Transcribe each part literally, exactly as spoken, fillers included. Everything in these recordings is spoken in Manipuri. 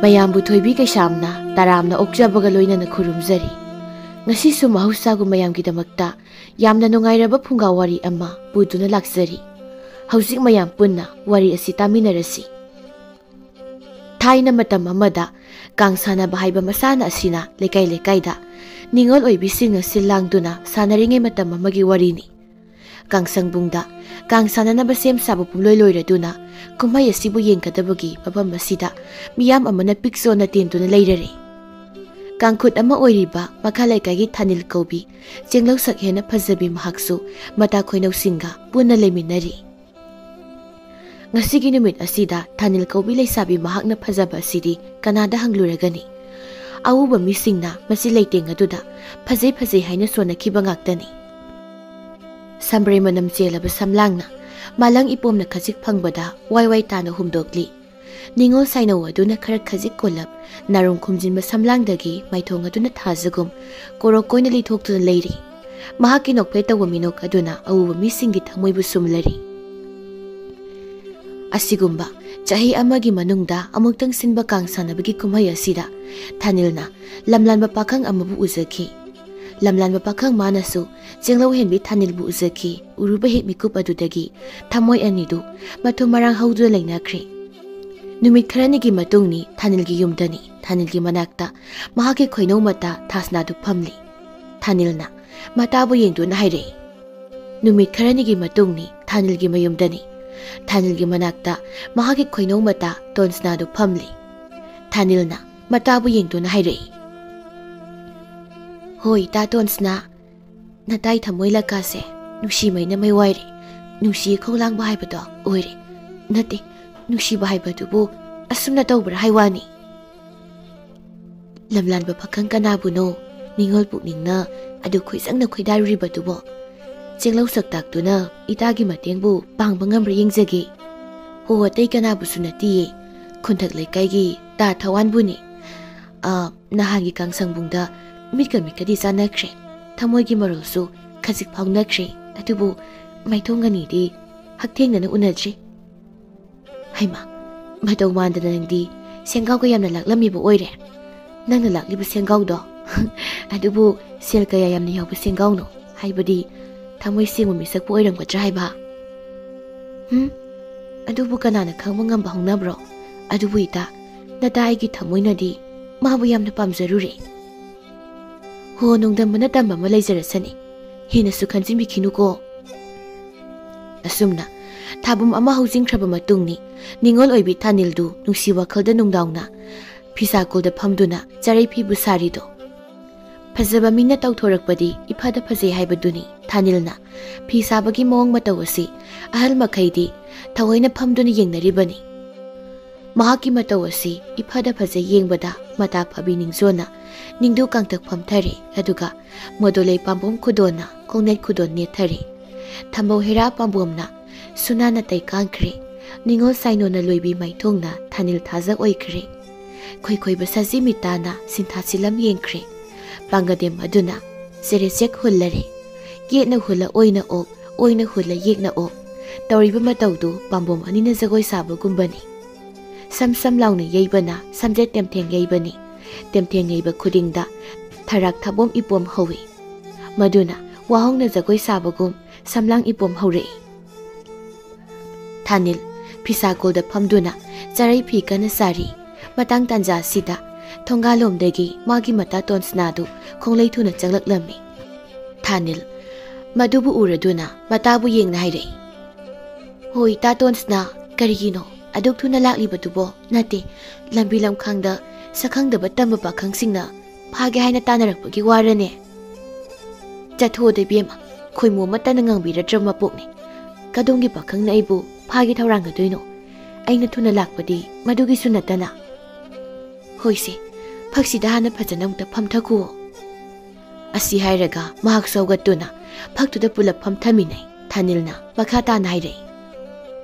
ꯃꯌꯥꯝꯕꯨ ꯊꯣꯏꯕꯤ ꯀꯩꯁꯥꯝꯅ ꯇꯔꯥꯝꯅ ꯑꯣꯛꯆꯕꯒ ꯂꯣꯏꯅꯅ ꯈꯨꯔꯨꯝꯖꯔꯤ꯫ ꯉꯁꯤꯁꯨ ꯃꯍꯧꯁꯥꯒꯨꯝ ꯃꯌꯥꯝꯒꯤꯗꯃꯛꯇ ꯌꯥꯝꯅ ꯅꯨꯡꯉꯥꯏꯔꯕ ꯐꯨꯡꯒꯥ ꯋꯥꯔꯤ ꯑꯃ ꯄꯨꯗꯨꯅ ꯂꯥꯛꯆꯔꯤ꯫ ꯍꯧꯖꯤꯛ ꯃꯌꯥꯝ ꯄꯨꯟꯅ ꯋꯥꯔꯤ ꯑꯁꯤ ꯇꯥꯃꯤꯟꯅꯔꯁꯤ꯫ ꯊꯥꯏꯅ ꯃꯇꯝ ꯑꯃꯗ ꯀꯥꯡ ꯁꯥꯟꯅꯕ ꯍꯥꯏꯕ ꯃꯁꯥꯟꯅ ꯑꯁꯤꯅ ꯂꯩꯀꯥꯏ ꯂꯩꯀꯥꯏꯗ ꯅꯤꯉꯣꯜ ꯑꯣꯏꯕꯤꯁꯤꯡꯅ ꯁꯤꯜ ꯂꯥꯡꯗꯨꯅ ꯁꯥꯟꯅꯔꯤꯉꯩ ꯃꯇꯝ ꯑꯃꯒꯤ ꯋꯥꯔꯤꯅꯤ꯫ ꯀꯥꯡꯁꯪꯕꯨꯡꯗ ꯀꯥꯡ ꯁꯥꯟꯅꯅꯕ ꯁꯦꯝ ꯁꯥꯕ ꯄꯨꯝꯂꯣꯏ ꯂꯣꯏꯔꯗꯨꯅ ꯀꯨꯝꯍꯩ ꯑꯁꯤꯕꯨ ꯌꯦꯡꯒꯗꯕꯒꯤ ꯃꯐꯝ ꯑꯁꯤꯗ ꯃꯤꯌꯥꯝ ꯑꯃꯅ ꯄꯤꯛ ꯆꯣꯟꯅ ꯇꯦꯟꯗꯨꯅ ꯂꯩꯔꯔꯦ꯫ ꯀꯥꯡꯈꯨꯠ ꯑꯃ ꯑꯣꯏꯔꯤꯕ ꯃꯈꯥ ꯂꯩꯀꯥꯏꯒꯤ ꯊꯥꯅꯤꯜ ꯀꯧꯕꯤ ꯆꯦꯡꯂꯧ ꯁꯛ ꯍꯦꯟꯅ ꯐꯖꯕꯤ ꯃꯍꯥꯛꯁꯨ ꯃꯇꯥ ꯈꯣꯏꯅꯧꯁꯤꯡꯒ ꯄꯨꯟꯅ ꯂꯩꯃꯤꯟꯅꯔꯤ꯫ ꯉꯁꯤꯒꯤ ꯅꯨꯃꯤꯠ ꯑꯁꯤꯗ ꯊꯥꯅꯤꯜ ꯀꯧꯕꯤ ꯂꯩꯁꯥꯕꯤ ꯃꯍꯥꯛꯅ ꯐꯖꯕ ꯑꯁꯤꯗꯤ ꯀꯅꯥꯗ ꯍꯪꯂꯨꯔꯒꯅꯤ? ꯑꯎꯕ ꯃꯤꯁꯤꯡꯅ ꯃꯁꯤ ꯂꯩꯇꯦꯡ ꯑꯗꯨꯗ ꯐꯖꯩ ꯐꯖꯩ ꯍꯥꯏꯅ ꯁꯣꯟꯅꯈꯤꯕ ꯉꯥꯛꯇꯅꯤ꯫ ꯁꯝꯕ꯭ꯔꯩ ꯃꯅꯝ ꯆꯦꯜꯂꯕ ꯁꯝꯂꯥꯡꯅ ꯃꯥꯂꯪ ꯏꯄꯣꯝꯅ ꯈꯖꯤꯛ ꯐꯪꯕꯗ ꯋꯥꯏ ꯋꯥꯏ ꯇꯥꯅ ꯍꯨꯝꯗꯣꯛꯂꯤ꯫ ꯅꯤꯉꯣꯜ ꯁꯥꯏꯅꯧ ꯑꯗꯨꯅ ꯈꯔ ꯈꯖꯤꯛ ꯀꯣꯜꯂꯞ ꯅꯥꯔꯣꯡ ꯈꯨꯝꯖꯤꯟꯕ ꯁꯝꯂꯥꯡꯗꯒꯤ ꯃꯥꯏꯊꯣꯡ ꯑꯗꯨꯅ ꯊꯥꯖꯒꯨꯝ ꯀꯣꯔꯣꯛ ꯀꯣꯏꯅ ꯂꯤꯊꯣꯛꯇꯨꯅ ꯂꯩꯔꯤ꯫ ꯃꯍꯥꯛꯀꯤ ꯅꯣꯛꯐꯦꯠ ꯇꯧꯕ ꯃꯤꯅꯣꯛ ꯑꯗꯨꯅ ꯑꯎꯕ ꯃꯤꯁꯤꯡꯒꯤ ꯊꯃꯣꯏꯕꯨ ꯁꯨꯝꯂꯔꯤ꯫ ꯑꯁꯤꯒꯨꯝꯕ ꯆꯍꯤ ꯑꯃꯒꯤ ꯃꯅꯨꯡꯗ ꯑꯃꯨꯛꯇꯪ ꯁꯤꯟꯕ ꯀꯥꯡ ꯁꯥꯟꯅꯕꯒꯤ ꯀꯨꯝꯍꯩ ꯑꯁꯤꯗ ꯊꯥꯅꯤꯜꯅ ꯂꯝꯂꯥꯟꯕ ꯄꯥꯈꯪ ꯑꯃꯕꯨ ꯎꯖꯈꯤ꯫ ꯂꯝꯂꯥꯟꯕ ꯄꯥꯈꯪ ꯃꯥꯅꯁꯨ ꯆꯦꯡꯂꯧ ꯍꯦꯟꯕꯤ ꯊꯥꯅꯤꯜꯕꯨ ꯎꯖꯈꯤ꯫ ꯎꯔꯨꯕ ꯍꯦꯛ ꯃꯤꯀꯨꯞ ꯑꯗꯨꯗꯒꯤ ꯊꯃꯣꯏ ꯑꯅꯤꯗꯨ ꯃꯊꯨꯝ ꯃꯔꯥꯡ ꯍꯧꯗꯨꯅ ꯂꯩꯅꯈ꯭ꯔꯦ꯫ ꯅꯨꯃꯤꯠ ꯈꯔꯅꯤꯒꯤ ꯃꯇꯨꯡꯅꯤ ꯊꯥꯅꯤꯜꯒꯤ ꯌꯨꯝꯗꯅꯤ꯫ ꯊꯥꯅꯤꯜꯒꯤ ꯃꯅꯥꯛꯇ ꯃꯍꯥꯛꯀꯤ ꯈꯣꯏꯅꯧ ꯃꯇꯥ ꯊꯥꯁꯅꯥꯗꯨ ꯐꯝꯂꯤ꯫ ꯊꯥꯅꯤꯜꯅ ꯃꯇꯥꯕꯨ ꯌꯦꯡꯗꯨꯅ ꯍꯥꯏꯔꯛꯏ꯫ ꯅꯨꯃꯤꯠ ꯈꯔꯅꯤꯒꯤ ꯃꯇꯨꯡꯅꯤ ꯊꯥꯅꯤꯜꯒꯤ ꯃꯌꯨꯝꯗꯅꯤ꯫ ꯊꯥꯅꯤꯜꯒꯤ ꯃꯅꯥꯛꯇ ꯃꯍꯥꯛꯀꯤ ꯈꯣꯏꯅꯧ ꯃꯇꯥ ꯇꯣꯟꯁꯅꯥꯗꯨ ꯐꯝꯂꯤ꯫ ꯊꯥꯅꯤꯜꯅ ꯃꯇꯥꯕꯨ ꯌꯦꯡꯗꯨꯅ ꯍꯥꯏꯔꯛꯏ꯫ ꯍꯣꯏ, ꯏꯇꯥ ꯇꯣꯟꯁꯅꯥ, ꯅꯇꯥꯏ ꯊꯃꯣꯏ ꯂꯀꯥꯁꯦ ꯅꯨꯡꯁꯤꯃꯩꯅ ꯃꯩ ꯋꯥꯏꯔꯦ꯫ ꯅꯨꯡꯁꯤ ꯈꯧꯂꯥꯡꯕ ꯍꯥꯏꯕꯗꯣ ꯑꯣꯏꯔꯦ꯫ ꯅꯠꯇꯦ, ꯅꯨꯡꯁꯤꯕ ꯍꯥꯏꯕꯗꯨꯕꯨ ꯑꯁꯨꯝꯅ ꯇꯧꯕ꯭ꯔꯥ ꯍꯥꯏ ꯋꯥꯅꯤ꯫ ꯂꯝꯂꯥꯟꯕ ꯄꯥꯈꯪ ꯀꯅꯥꯕꯨꯅꯣ ꯅꯤꯉꯣꯜ ꯄꯨꯛꯅꯤꯡꯅ ꯑꯗꯨ ꯈꯣꯏꯖꯪꯅ ꯈꯣꯏꯗꯥꯔꯨꯔꯤꯕꯗꯨꯕꯣ? ꯆꯦꯡꯂꯧ ꯁꯛꯇꯥꯛꯇꯨꯅ ꯏꯇꯥꯒꯤ ꯃꯇꯦꯡꯕꯨ ꯄꯥꯡꯕ ꯉꯝꯕ꯭ꯔꯥ ꯌꯦꯡꯖꯒꯦ꯫ ꯍꯣ, ꯑꯇꯩ ꯀꯅꯥꯕꯨꯁꯨ ꯅꯠꯇꯤꯌꯦ, ꯈꯨꯟꯊꯛ ꯂꯩꯀꯥꯏꯒꯤ ꯇꯥ ꯊꯋꯥꯟꯕꯨꯅꯤ꯫ ꯑ, ꯅꯍꯥꯟꯒꯤ ꯀꯥꯡꯁꯪꯕꯨꯡꯗ ꯃꯤꯠꯀ ꯃꯤꯠꯀꯗꯤ ꯆꯥꯟꯅꯈ꯭ꯔꯦ, ꯊꯃꯣꯏꯒꯤ ꯃꯔꯣꯜꯁꯨ ꯈꯖꯤꯛ ꯐꯥꯎꯅꯈ꯭ꯔꯦ, ꯑꯗꯨꯕꯨ ꯃꯥꯏꯊꯣꯡ ꯑꯅꯤꯗꯤ ꯍꯛꯊꯦꯡꯅꯅ ꯎꯅꯗ꯭ꯔꯤ꯫ ꯍꯩꯃꯥ, ꯃꯇꯧ ꯃꯥꯟꯗꯅ ꯅꯪꯗꯤ ꯁꯦꯡꯒꯥꯎꯒ ꯌꯥꯝꯅ ꯂꯥꯛꯂꯝꯃꯤꯕ ꯑꯣꯏꯔꯦ꯫ ꯅꯪꯅ ꯂꯥꯛꯂꯤꯕ ꯁꯦꯡꯒꯥꯎꯗꯣ ꯑꯗꯨꯕꯨ ꯁꯦꯜ ꯀꯌꯥ ꯌꯥꯝꯅ ꯌꯥꯎꯕ ꯁꯦꯡꯒꯥꯎꯅꯣ? ꯍꯥꯏꯕꯗꯤ ꯊꯃꯣꯏ ꯁꯦꯡꯕ ꯃꯤꯁꯛꯄꯨ ꯑꯣꯏꯔꯝꯒꯗ꯭ꯔꯥ ꯍꯥꯏꯕ? ꯍꯨꯝ? ꯑꯗꯨꯕꯨ ꯀꯅꯥꯅ ꯈꯪꯕ ꯉꯝꯕ ꯍꯧꯅꯕ꯭ꯔꯣ? ꯑꯗꯨꯕꯨ ꯏꯇꯥ, ꯅꯇꯥ ꯑꯩꯒꯤ ꯊꯃꯣꯏꯅꯗꯤ ꯃꯥꯕꯨ ꯌꯥꯝꯅ ꯄꯥꯝꯖꯔꯨꯔꯦ꯫ ꯍꯣ, ꯅꯣꯡꯗꯝꯕꯅ ꯇꯝꯕ ꯑꯃ ꯂꯩꯖꯔꯁꯅꯤ꯫ ꯍꯦꯟꯅꯁꯨ ꯈꯟꯖꯤꯟꯕꯤꯈꯤꯅꯨꯀꯣ꯫ ꯑꯁꯨꯝꯅ ꯊꯥꯕꯨꯝ ꯑꯃ ꯍꯧꯖꯤꯟꯈ꯭ꯔꯕ ꯃꯇꯨꯡꯅꯤ ꯅꯤꯉꯣꯜ ꯑꯣꯏꯕꯤ ꯊꯥꯅꯤꯜꯗꯨ ꯅꯨꯡꯁꯤ ꯋꯥꯈꯜꯗ ꯅꯨꯡꯗꯥꯡꯅ ꯐꯤꯁꯥꯀꯣꯜꯗ ꯐꯝꯗꯨꯅ ꯆꯔꯩ ꯐꯤꯕꯨ ꯁꯥꯔꯤꯗꯣ꯫ ꯐꯖꯕ ꯃꯤꯅ ꯇꯧꯊꯣꯔꯛꯄꯗꯤ ꯏꯐꯗ ꯐꯖꯩ ꯍꯥꯏꯕꯗꯨꯅꯤ ꯊꯥꯅꯤꯜꯅ ꯐꯤ ꯁꯥꯕꯒꯤ ꯃꯑꯣꯡ ꯃꯇꯧ ꯑꯁꯤ ꯑꯍꯜ ꯃꯈꯩꯗꯤ ꯊꯑꯣꯏꯅ ꯐꯝꯗꯨꯅ ꯌꯦꯡꯅꯔꯤꯕꯅꯤ꯫ ꯃꯍꯥꯛꯀꯤ ꯃꯇꯧ ꯑꯁꯤ ꯏꯐꯗ ꯐꯖꯩ ꯌꯦꯡꯕꯗ ꯃꯇꯥ ꯐꯕꯤ ꯅꯤꯡꯖꯣꯅ ꯅꯤꯡꯗꯨ ꯀꯥꯡꯇꯛ ꯐꯝꯊꯔꯦ, ꯑꯗꯨꯒ ꯃꯣꯗꯣꯂꯩ ꯄꯥꯝꯕꯣꯝ ꯈꯨꯗꯣꯟꯅ ꯈꯣꯡꯅꯦꯠ ꯈꯨꯗꯣꯟ ꯅꯦꯠꯊꯔꯦ꯫ ꯊꯝꯕꯧ ꯍꯦꯔꯥ ꯄꯥꯝꯕꯣꯝꯅ ꯁꯨꯅꯥ ꯅꯥꯇꯩ ꯀꯥꯟꯈ꯭ꯔꯦ꯫ ꯅꯤꯉꯣꯜ ꯁꯥꯏꯅꯣꯅ ꯂꯣꯏꯕꯤ ꯃꯥꯏꯊꯣꯡꯅ ꯊꯥꯅꯤꯜ ꯊꯥꯖ ꯑꯣꯏꯈ꯭ꯔꯦ꯫ ꯈꯣꯏꯈꯣꯏꯕ ꯁꯖꯤ ꯃꯤꯇꯥꯅ ꯁꯤꯟꯊꯥ ꯁꯤꯂꯝ ꯌꯦꯡꯈ꯭ꯔꯦ꯫ ꯄꯥꯡꯒꯗꯦꯝ ꯑꯗꯨꯅ ꯆꯦꯔꯦꯆꯦꯛ ꯍꯨꯜꯂꯔꯦ꯫ ꯌꯦꯠꯅ ꯍꯨꯜꯂ ꯑꯣꯏꯅ ꯑꯣꯛ, ꯑꯣꯏꯅ ꯍꯨꯜꯂ ꯌꯦꯛꯅ ꯑꯣꯛ꯫ ꯇꯧꯔꯤꯕ ꯃꯇꯧꯗꯨ ꯄꯥꯝꯕꯣꯝ ꯑꯅꯤꯅ ꯖꯒꯣꯏ ꯁꯥꯕꯒꯨꯝꯕꯅꯤ꯫ ꯁꯝ ꯁꯝ ꯂꯥꯎꯅ ꯌꯩꯕꯅ ꯁꯝꯖꯦꯠ ꯇꯦꯝꯊꯦꯡ ꯌꯩꯕꯅꯤ꯫ ꯇꯦꯝꯊꯦꯡ ꯌꯩꯕ ꯈꯨꯗꯤꯡꯗ ꯊꯔꯥꯛ ꯊꯥꯕꯣꯝ ꯏꯄꯣꯝ ꯍꯧꯏ꯫ ꯃꯗꯨꯅ ꯋꯥꯍꯣꯡꯅ ꯖꯒꯣꯏ ꯁꯥꯕꯒꯨꯝ ꯁꯝꯂꯥꯡ ꯏꯄꯣꯝ ꯍꯧꯔꯛꯏ꯫ ꯊꯥꯅꯤꯜ ꯐꯤꯁꯥꯀꯣꯜꯗ ꯐꯝꯗꯨꯅ ꯆꯔꯩ ꯐꯤ ꯀꯟꯅ ꯁꯥꯔꯤ꯫ ꯃꯇꯥꯡ ꯇꯥꯟꯖꯥ ꯑꯁꯤꯗ ꯊꯣꯡꯒꯥꯜꯂꯣꯝꯗꯒꯤ ꯃꯥꯒꯤ ꯃꯇꯥ ꯇꯣꯟꯁꯅꯥꯗꯨ ꯈꯣꯡꯂꯩ ꯊꯨꯅ ꯆꯪꯂꯛꯂꯝꯃꯤ꯫ ꯊꯥꯅꯤꯜ ꯃꯗꯨꯕꯨ ꯎꯔꯗꯨꯅ ꯃꯇꯥꯕꯨ ꯌꯦꯡꯅ ꯍꯥꯏꯔꯛꯏ, "ꯍꯣꯏ, ꯇꯥ ꯇꯣꯟꯁꯅꯥ, ꯀꯔꯤꯒꯤꯅꯣ ꯑꯗꯨꯛ ꯊꯨꯅ ꯂꯥꯛꯂꯤꯕꯗꯨꯕꯣ? ꯅꯠꯇꯦ, ꯂꯝꯕꯤ ꯂꯝꯈꯥꯡꯗ ꯁꯛꯈꯪꯗꯕ ꯇꯝꯕ ꯄꯥꯈꯪꯁꯤꯡꯅ ꯐꯥꯒꯦ ꯍꯥꯏꯅ ꯇꯥꯟꯅꯔꯛꯄꯒꯤ ꯋꯥꯔꯅꯦ?" "ꯆꯠꯊꯣꯛꯑꯣꯗ ꯏꯕꯦꯝꯃ, ꯈꯣꯏꯃꯨ ꯑꯃꯠꯇꯅ ꯉꯥꯡꯕꯤꯔꯗ꯭ꯔꯕ ꯃꯄꯣꯛꯅꯤ꯫ ꯀꯗꯣꯝꯒꯤ ꯄꯥꯈꯪꯅ ꯑꯩꯕꯨ ꯐꯥꯒꯦ ꯊꯧꯔꯥꯡꯒꯗꯣꯏꯅꯣ? ꯑꯩꯅ ꯊꯨꯅ ꯂꯥꯛꯄꯗꯤ ꯃꯗꯨꯒꯤꯁꯨ ꯅꯠꯇꯅ꯫ ꯍꯣꯏꯁꯦ, ꯐꯛꯁꯤꯗ ꯍꯥꯟꯅ ꯐꯖꯅ ꯑꯃꯨꯛꯇ ꯐꯝꯊꯈꯨꯑꯣ꯫" ꯑꯁꯤ ꯍꯥꯏꯔꯒ ꯃꯍꯥꯛꯁꯨ ꯍꯧꯒꯠꯇꯨꯅ ꯐꯛꯇꯨꯗ ꯄꯨꯂꯞ ꯐꯝꯊꯃꯤꯟꯅꯩ꯫ ꯊꯥꯅꯤꯜꯅ ꯃꯈꯥ ꯇꯥꯅ ꯍꯥꯏꯔꯛꯏ,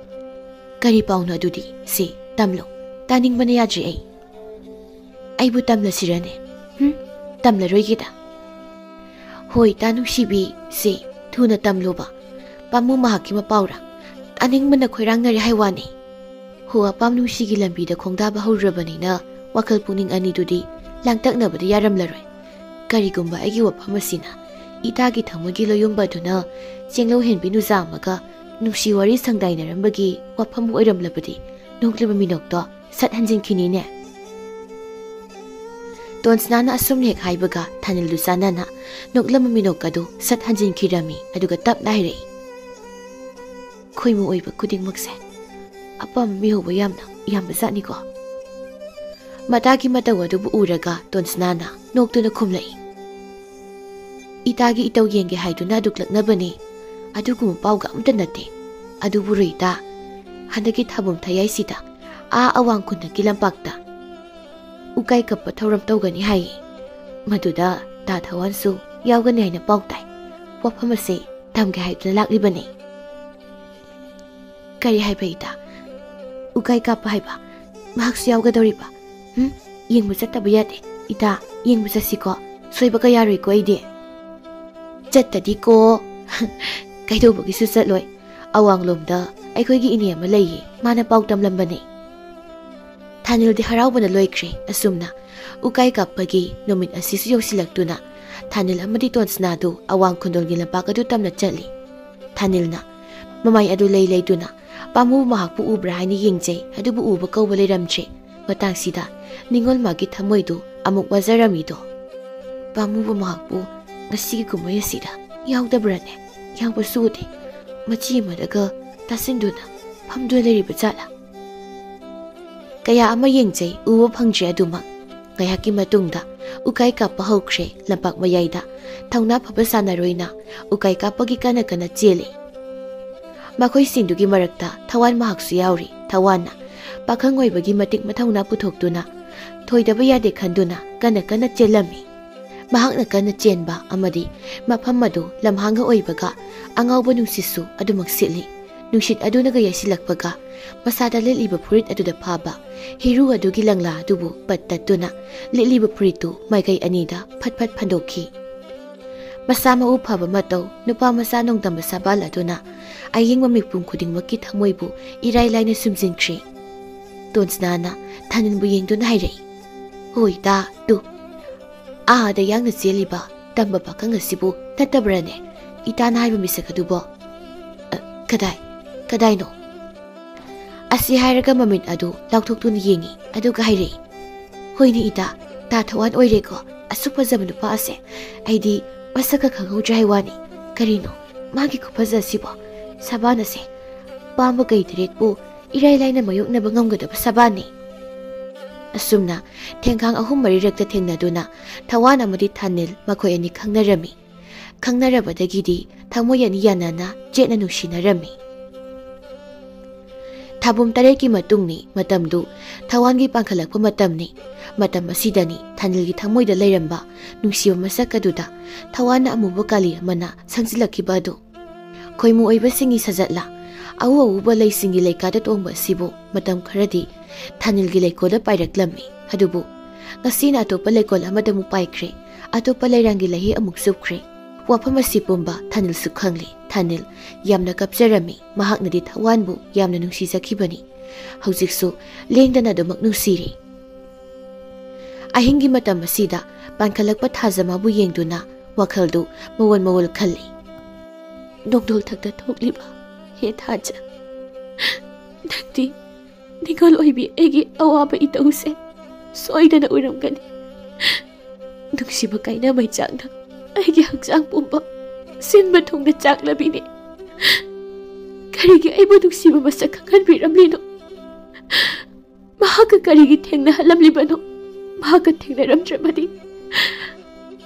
"ꯀꯔꯤ ꯄꯥꯎꯅꯣ ꯑꯗꯨꯗꯤ? ꯁꯤ ꯇꯝꯂꯣ, ꯇꯥꯅꯤꯡꯕꯅ ꯌꯥꯗ꯭ꯔꯦ ꯑꯩ꯫ ꯑꯩꯕꯨ ꯇꯝꯂꯁꯤꯔꯅꯦ? ꯍꯨꯝ, ꯇꯝꯂꯔꯣꯏꯒꯦꯗ꯫ ꯍꯣꯏ, ꯇꯥ ꯅꯨꯡꯁꯤꯕꯤ, ꯁꯤ ꯊꯨꯅ ꯇꯝꯂꯣꯕ꯫ ꯄꯥꯝꯃꯨ ꯃꯍꯥꯛꯀꯤ ꯃꯄꯥꯎꯔ? ꯇꯥꯅꯤꯡꯕꯅ ꯈꯣꯏꯔꯥꯡꯅꯔꯦ ꯍꯥꯏ ꯋꯥꯅꯤ꯫" ꯍꯣ, ꯑꯄꯥꯝ ꯅꯨꯡꯁꯤꯒꯤ ꯂꯝꯕꯤꯗ ꯈꯣꯡꯗꯥꯕ ꯍꯧꯔꯨꯔꯕꯅꯤꯅ ꯋꯥꯈꯜ ꯄꯨꯛꯅꯤꯡ ꯑꯅꯤꯗꯨꯗꯤ ꯂꯥꯡꯇꯛꯅꯕꯗꯤ ꯌꯥꯔꯝꯂꯔꯣꯏ꯫ ꯀꯔꯤꯒꯨꯝꯕ ꯑꯩꯒꯤ ꯋꯥꯐꯝ ꯑꯁꯤꯅ ꯏꯇꯥꯒꯤ ꯊꯃꯣꯏꯒꯤ ꯂꯣꯌꯨꯝꯕ ꯑꯗꯨꯅ ꯆꯦꯡꯂꯧ ꯍꯦꯟꯕꯤ ꯅꯨꯖꯥ ꯑꯃꯒ ꯅꯨꯡꯁꯤ ꯋꯥꯔꯤ ꯁꯪꯗꯥꯏꯅꯔꯝꯕꯒꯤ ꯋꯥꯐꯝ ꯑꯣꯏꯔꯝꯂꯕꯗꯤ ꯅꯣꯛꯂꯤꯕ ꯃꯤꯅꯣꯛꯇꯣ ꯁꯠ ꯍꯟꯖꯤꯟꯈꯤꯅꯤꯅꯦ꯫ ꯇꯣꯟꯁꯅꯥꯅ ꯑꯁꯨꯝ ꯍꯦꯛ ꯍꯥꯏꯕꯒ ꯊꯥꯅꯤꯜꯗꯨ ꯆꯥꯟꯅꯅ ꯅꯣꯛꯂꯝꯕ ꯃꯤꯅꯣꯛ ꯑꯗꯨ ꯁꯠ ꯍꯟꯖꯤꯟꯈꯤꯔꯝꯃꯤ, ꯑꯗꯨꯒ ꯇꯞꯅ ꯍꯥꯏꯔꯛꯏ, "ꯈꯣꯏꯃꯨ ꯑꯣꯏꯕ ꯈꯨꯗꯤꯡꯃꯛꯁꯦ ꯑꯄꯥꯝꯕ ꯃꯤꯍꯧꯕ ꯌꯥꯝꯅ ꯌꯥꯝꯕꯖꯥꯠꯅꯤꯀꯣ?" ꯃꯇꯥꯒꯤ ꯃꯇꯧ ꯑꯗꯨꯕꯨ ꯎꯔꯒ ꯇꯣꯟꯁꯅꯥꯅ ꯅꯣꯛꯇꯨꯅ ꯈꯨꯝꯂꯛꯏ, "ꯏꯇꯥꯒꯤ ꯏꯇꯧ ꯌꯦꯡꯒꯦ ꯍꯥꯏꯗꯨꯅ ꯑꯗꯨꯛ ꯂꯛꯅꯕꯅꯤ꯫ ꯑꯗꯨꯒꯨꯝꯕ ꯄꯥꯎꯒ ꯑꯝꯇ ꯅꯠꯇꯦ꯫ ꯑꯗꯨꯕꯨ ꯔꯣꯏꯇꯥ, ꯍꯟꯗꯛꯀꯤ ꯊꯥꯕꯨꯝ ꯊꯌꯥꯏꯁꯤꯗ ꯑꯥ ꯑꯋꯥꯡ ꯈꯨꯟꯗꯒꯤ ꯂꯝꯄꯥꯛꯇ ꯎꯀꯥꯏ ꯀꯞꯄ ꯊꯧꯔꯝ ꯇꯧꯒꯅꯤ ꯍꯥꯏꯌꯦ꯫ ꯃꯗꯨꯗ ꯇꯥ ꯊꯋꯥꯟꯁꯨ ꯌꯥꯎꯒꯅꯤ ꯍꯥꯏꯅ ꯄꯥꯎ ꯇꯥꯏ꯫ ꯋꯥꯐꯝ ꯑꯁꯦ ꯇꯝꯒꯦ ꯍꯥꯏꯗꯨꯅ ꯂꯥꯛꯂꯤꯕꯅꯤ꯫" "ꯀꯔꯤ ꯍꯥꯏꯕ ꯏꯇꯥ? ꯎꯀꯥꯏ ꯀꯥꯞꯄ ꯍꯥꯏꯕ? ꯃꯍꯥꯛꯁꯨ ꯌꯥꯎꯒꯗꯧꯔꯤꯕ? ꯎꯝ, ꯌꯦꯡꯕ ꯆꯠꯇꯕ ꯌꯥꯗꯦ꯫ ꯏꯇꯥ, ꯌꯦꯡꯕ ꯆꯠꯁꯤꯀꯣ꯫ ꯁꯣꯏꯕꯒ ꯌꯥꯔꯣꯏꯀꯣ ꯑꯩꯗꯤ꯫" "ꯆꯠꯇꯗꯤꯀꯣ꯫ ꯀꯩꯗꯧꯕꯒꯤꯁꯨ ꯆꯠꯂꯣꯏ꯫ ꯑꯋꯥꯡꯂꯣꯝꯗ ꯑꯩꯈꯣꯏꯒꯤ ꯏꯅꯦ ꯑꯃ ꯂꯩꯌꯦ꯫ ꯃꯥꯅ ꯄꯥꯎ ꯇꯝꯂꯝꯕꯅꯦ꯫" ꯊꯥꯅꯤꯜꯗꯤ ꯍꯔꯥꯎꯕꯅ ꯂꯣꯏꯈ꯭ꯔꯦ꯫ ꯑꯁꯨꯝꯅ ꯎꯀꯥꯏ ꯀꯥꯞꯄꯒꯤ ꯅꯨꯃꯤꯠ ꯑꯁꯤꯁꯨ ꯌꯧꯁꯤꯜꯂꯛꯇꯨꯅ ꯊꯥꯅꯤꯜ ꯑꯃꯗꯤ ꯇꯣꯟꯁꯅꯥꯗꯨ ꯑꯋꯥꯡ ꯈꯨꯟꯗꯣꯜꯒꯤ ꯂꯝꯄꯥꯛ ꯑꯗꯨ ꯇꯝꯅ ꯆꯠꯂꯤ꯫ ꯊꯥꯅꯤꯜꯅ ꯃꯃꯥꯏ ꯑꯗꯨ ꯂꯩ ꯂꯩꯗꯨꯅ ꯄꯥꯝꯃꯨꯕ ꯃꯍꯥꯛꯄꯨ ꯎꯕ꯭ꯔꯥ ꯍꯥꯏꯅ ꯌꯦꯡꯖꯩ, ꯑꯗꯨꯕꯨ ꯎꯕ ꯀꯧꯕ ꯂꯩꯔꯝꯗ꯭ꯔꯦ꯫ ꯃꯇꯥꯡꯁꯤꯗ ꯅꯤꯡꯉꯣꯜ ꯃꯥꯒꯤ ꯊꯃꯣꯏꯗꯨ ꯑꯃꯨꯛ ꯋꯥꯖꯔꯝꯃꯤꯗꯣ꯫ ꯄꯥꯝꯃꯨꯕ ꯃꯍꯥꯛꯄꯨ ꯉꯁꯤꯒꯤ ꯀꯨꯝꯍꯩ ꯑꯁꯤꯗ ꯌꯥꯎꯗꯕ꯭ꯔꯅꯦ? ꯌꯥꯎꯕꯁꯨ ꯎꯗꯦ꯫ ꯃꯆꯤ ꯑꯃꯗꯒ ꯇꯥꯁꯤꯟꯗꯨꯅ ꯐꯝꯗꯨꯅ ꯂꯩꯔꯤꯕ ꯖꯥꯠꯂꯥ? ꯀꯌꯥ ꯑꯃ ꯌꯦꯡꯖꯩ, ꯎꯕ ꯐꯪꯗ꯭ꯔꯦ ꯑꯗꯨꯃꯛ꯫ ꯉꯥꯏꯍꯥꯛꯀꯤ ꯃꯇꯨꯡꯗ ꯎꯀꯥꯏ ꯀꯥꯞꯄ ꯍꯧꯈ꯭ꯔꯦ꯫ ꯂꯝꯄꯥꯛ ꯃꯌꯥꯏꯗ ꯊꯧꯅꯥ ꯐꯕ ꯁꯥꯟꯅꯔꯣꯏꯅ ꯎꯀꯥꯏ ꯀꯥꯞꯄꯒꯤ ꯀꯟꯅ ꯀꯟꯅ ꯆꯦꯜꯂꯤ꯫ ꯃꯈꯣꯏꯁꯤꯡꯗꯨꯒꯤ ꯃꯔꯛꯇ ꯊꯋꯥꯟ ꯃꯍꯥꯛꯁꯨ ꯌꯥꯎꯔꯤ꯫ ꯊꯋꯥꯟꯅ ꯄꯥꯈꯪ ꯑꯣꯏꯕꯒꯤ ꯃꯇꯤꯛ ꯃꯊꯧꯅꯥ ꯄꯨꯊꯣꯛꯇꯨꯅ ꯊꯣꯏꯗꯕ ꯌꯥꯗꯦ ꯈꯟꯗꯨꯅ ꯀꯟꯅ ꯀꯟꯅ ꯆꯦꯜꯂꯝꯃꯤ꯫ ꯃꯍꯥꯛꯅ ꯀꯟꯅ ꯆꯦꯟꯕ ꯑꯃꯗꯤ ꯃꯐꯝ ꯑꯗꯨ ꯂꯝꯍꯥꯡꯒ ꯑꯣꯏꯕꯒ ꯑꯉꯥꯎꯕ ꯅꯨꯡꯁꯤꯠꯁꯨ ꯑꯗꯨꯃꯛ ꯁꯤꯠꯂꯤ꯫ ꯅꯨꯡꯁꯤꯠ ꯑꯗꯨꯅꯒ ꯌꯩꯁꯤꯜꯂꯛꯄꯒ ꯃꯁꯥꯗ ꯂꯤꯠꯂꯤꯕ ꯐꯨꯔꯤꯠ ꯑꯗꯨꯗ ꯐꯥꯕ ꯍꯤꯔꯨ ꯑꯗꯨꯒꯤ ꯂꯪꯂꯥ ꯑꯗꯨꯕꯨ ꯄꯠ ꯇꯠꯇꯨꯅ ꯂꯤꯠꯂꯤꯕ ꯐꯨꯔꯤꯠꯇꯨ ꯃꯥꯏꯀꯩ ꯑꯅꯤꯗ ꯐꯠ ꯐꯠ ꯐꯟꯗꯣꯛꯈꯤ꯫ ꯃꯁꯥ ꯃꯎ ꯐꯕ ꯃꯇꯧ, ꯅꯨꯄꯥ ꯃꯆꯥ ꯅꯣꯡꯗꯝꯕ ꯁꯥꯕꯥꯜ ꯑꯗꯨꯅ ꯑꯌꯦꯡꯕ ꯃꯤꯄꯨꯝ ꯈꯨꯗꯤꯡꯃꯛꯀꯤ ꯊꯃꯣꯏꯕꯨ ꯏꯔꯥꯏ ꯂꯥꯏꯅ ꯁꯨꯝꯖꯤꯟꯈ꯭ꯔꯦ꯫ ꯇꯣꯟꯁꯅꯥꯅ ꯊꯥꯅꯤꯜꯕꯨ ꯌꯦꯡꯗꯨꯅ ꯍꯥꯏꯔꯛꯏ꯫ "ꯍꯣꯏ ꯏꯇꯥ, ꯇꯨ, ꯑꯥꯗ ꯌꯥꯡꯅ ꯆꯦꯜꯂꯤꯕ ꯇꯝꯕ ꯄꯥꯈꯪ ꯑꯁꯤꯕꯨ ꯅꯠꯇꯕ꯭ꯔꯥꯅꯦ ꯏꯇꯥꯅ ꯍꯥꯏꯕ ꯃꯤꯁꯛ ꯑꯗꯨꯕꯣ?" "ꯑ, ꯀꯗꯥꯏ, ꯀꯗꯥꯏꯅꯣ?" ꯑꯁꯤ ꯍꯥꯏꯔꯒ ꯃꯃꯤꯠ ꯑꯗꯨ ꯂꯥꯎꯊꯣꯛꯇꯨꯅ ꯌꯦꯡꯉꯤ, ꯑꯗꯨꯒ ꯍꯥꯏꯔꯛꯏ, "ꯍꯣꯏꯅꯦ ꯏꯇꯥ, ꯇꯥ ꯊꯋꯥꯟ ꯑꯣꯏꯔꯦꯀꯣ, ꯑꯁꯨꯛ ꯐꯖꯕ ꯅꯨꯄꯥ ꯑꯁꯦ꯫ ꯑꯩꯗꯤ ꯃꯁꯛꯀ ꯈꯪꯍꯧꯗ꯭ꯔꯦ ꯍꯥꯏ ꯋꯥꯅꯤ꯫ ꯀꯔꯤꯅꯣ ꯃꯥꯒꯤ ꯈꯨꯐꯖ ꯑꯁꯤꯕꯣ? ꯁꯕꯥꯟ ꯑꯁꯦ, ꯄꯥꯝꯕ ꯀꯩ ꯇꯔꯦꯠꯄꯨ ꯏꯔꯥꯏ ꯂꯥꯏꯅ ꯃꯥꯌꯣꯛꯅꯕ ꯉꯝꯒꯗꯕ ꯁꯕꯥꯟꯅꯤ꯫" ꯑꯁꯨꯝꯅ ꯊꯦꯡꯈꯥꯡ ꯑꯍꯨꯝ ꯃꯔꯤꯔꯛꯇ ꯊꯦꯡꯅꯗꯨꯅ ꯊꯋꯥꯟ ꯑꯃꯗꯤ ꯊꯥꯅꯤꯜ ꯃꯈꯣꯏ ꯑꯅꯤ ꯈꯪꯅꯔꯝꯃꯤ꯫ ꯈꯪꯅꯔꯕꯗꯒꯤꯗꯤ ꯊꯃꯣꯏ ꯑꯅꯤ ꯌꯥꯅꯅ ꯆꯦꯠꯅ ꯅꯨꯡꯁꯤꯅꯔꯝꯃꯤ꯫ ꯊꯥꯕꯨꯝ ꯇꯔꯦꯠꯀꯤ ꯃꯇꯨꯡꯅꯤ꯫ ꯃꯇꯝꯗꯨ ꯊꯋꯥꯟꯒꯤ ꯄꯥꯟꯈꯠꯂꯛꯄ ꯃꯇꯝꯅꯤ꯫ ꯃꯇꯝ ꯑꯁꯤꯗꯅꯤ ꯊꯥꯅꯤꯜꯒꯤ ꯊꯃꯣꯏꯗ ꯂꯩꯔꯝꯕ ꯅꯨꯡꯁꯤꯕ ꯃꯁꯛ ꯑꯗꯨꯗ ꯊꯋꯥꯟꯅ ꯑꯃꯨꯕ ꯀꯥꯂꯤ ꯑꯃꯅ ꯁꯪꯖꯤꯜꯂꯛꯈꯤꯕ ꯑꯗꯨ꯫ ꯈꯣꯏꯃꯨ ꯑꯣꯏꯕꯁꯤꯡꯒꯤ ꯁꯖꯠꯂꯥ, ꯑꯎ ꯑꯎꯕ ꯂꯩꯁꯤꯡꯒꯤ ꯂꯩꯀꯥꯗ ꯇꯣꯡꯕ ꯑꯁꯤꯕꯨ ꯃꯇꯝ ꯈꯔꯗꯤ ꯊꯥꯅꯤꯜꯒꯤ ꯂꯩꯀꯣꯜꯗ ꯄꯥꯏꯔꯛꯂꯝꯃꯤ꯫ ꯑꯗꯨꯕꯨ ꯉꯁꯤꯅ ꯑꯇꯣꯞꯄ ꯂꯩꯀꯣꯜ ꯑꯃꯗ ꯑꯃꯨꯛ ꯄꯥꯏꯈ꯭ꯔꯦ꯫ ꯑꯇꯣꯞꯄ ꯂꯩꯔꯥꯡꯒꯤ ꯂꯩꯍꯤ ꯑꯃꯨꯛ ꯆꯨꯞꯈ꯭ꯔꯦ꯫ ꯋꯥꯐꯝ ꯑꯁꯤ ꯄꯨꯝꯕ ꯊꯥꯅꯤꯜꯁꯨ ꯈꯪꯂꯤ꯫ ꯊꯥꯅꯤꯜ ꯌꯥꯝꯅ ꯀꯞꯆꯔꯝꯃꯤ꯫ ꯃꯍꯥꯛꯅꯗꯤ ꯊꯋꯥꯟꯕꯨ ꯌꯥꯝꯅ ꯅꯨꯡꯁꯤꯖꯈꯤꯕꯅꯤ꯫ ꯍꯧꯖꯤꯛꯁꯨ ꯂꯦꯡꯗꯅ ꯑꯗꯨꯃꯛ ꯅꯨꯡꯁꯤꯔꯤ꯫ ꯑꯍꯤꯡꯒꯤ ꯃꯇꯝ ꯑꯁꯤꯗ ꯄꯥꯟꯈꯠꯂꯛꯄ ꯊꯥꯖ ꯃꯥꯕꯨ ꯌꯦꯡꯗꯨꯅ ꯋꯥꯈꯜꯗꯨ ꯃꯋꯣꯜ ꯃꯋꯣꯜ ꯈꯜꯂꯤ꯫ "ꯅꯣꯡꯗꯣꯜ ꯊꯛꯇ ꯊꯣꯛꯂꯤꯕ ꯍꯦ ꯊꯥꯖ, ꯅꯪꯗꯤ ꯅꯤꯡꯉꯣꯜ ꯑꯣꯏꯕꯤ ꯑꯩꯒꯤ ꯑꯋꯥꯕ ꯏꯇꯧꯁꯦ ꯁꯣꯏꯗꯅ ꯎꯔꯝꯒꯅꯤ꯫ ꯅꯨꯡꯁꯤꯕ ꯀꯥꯏꯅ ꯃꯩꯆꯥꯛꯅ ꯑꯩꯒꯤ ꯍꯛꯆꯥꯡ ꯄꯨꯝꯕ ꯁꯤꯟꯕ ꯊꯨꯡꯅ ꯆꯥꯛꯂꯕꯤꯅꯤ꯫ ꯀꯔꯤꯒꯤ ꯑꯩꯕꯨ ꯅꯨꯡꯁꯤꯕ ꯃꯁꯛ ꯈꯪꯍꯟꯕꯤꯔꯝꯂꯤꯅꯣ? ꯃꯍꯥꯛꯀ ꯀꯔꯤꯒꯤ ꯊꯦꯡꯅꯍꯜꯂꯝꯂꯤꯕꯅꯣ? ꯃꯍꯥꯛꯀ ꯊꯦꯡꯅꯔꯝꯗ꯭ꯔꯕꯗꯤ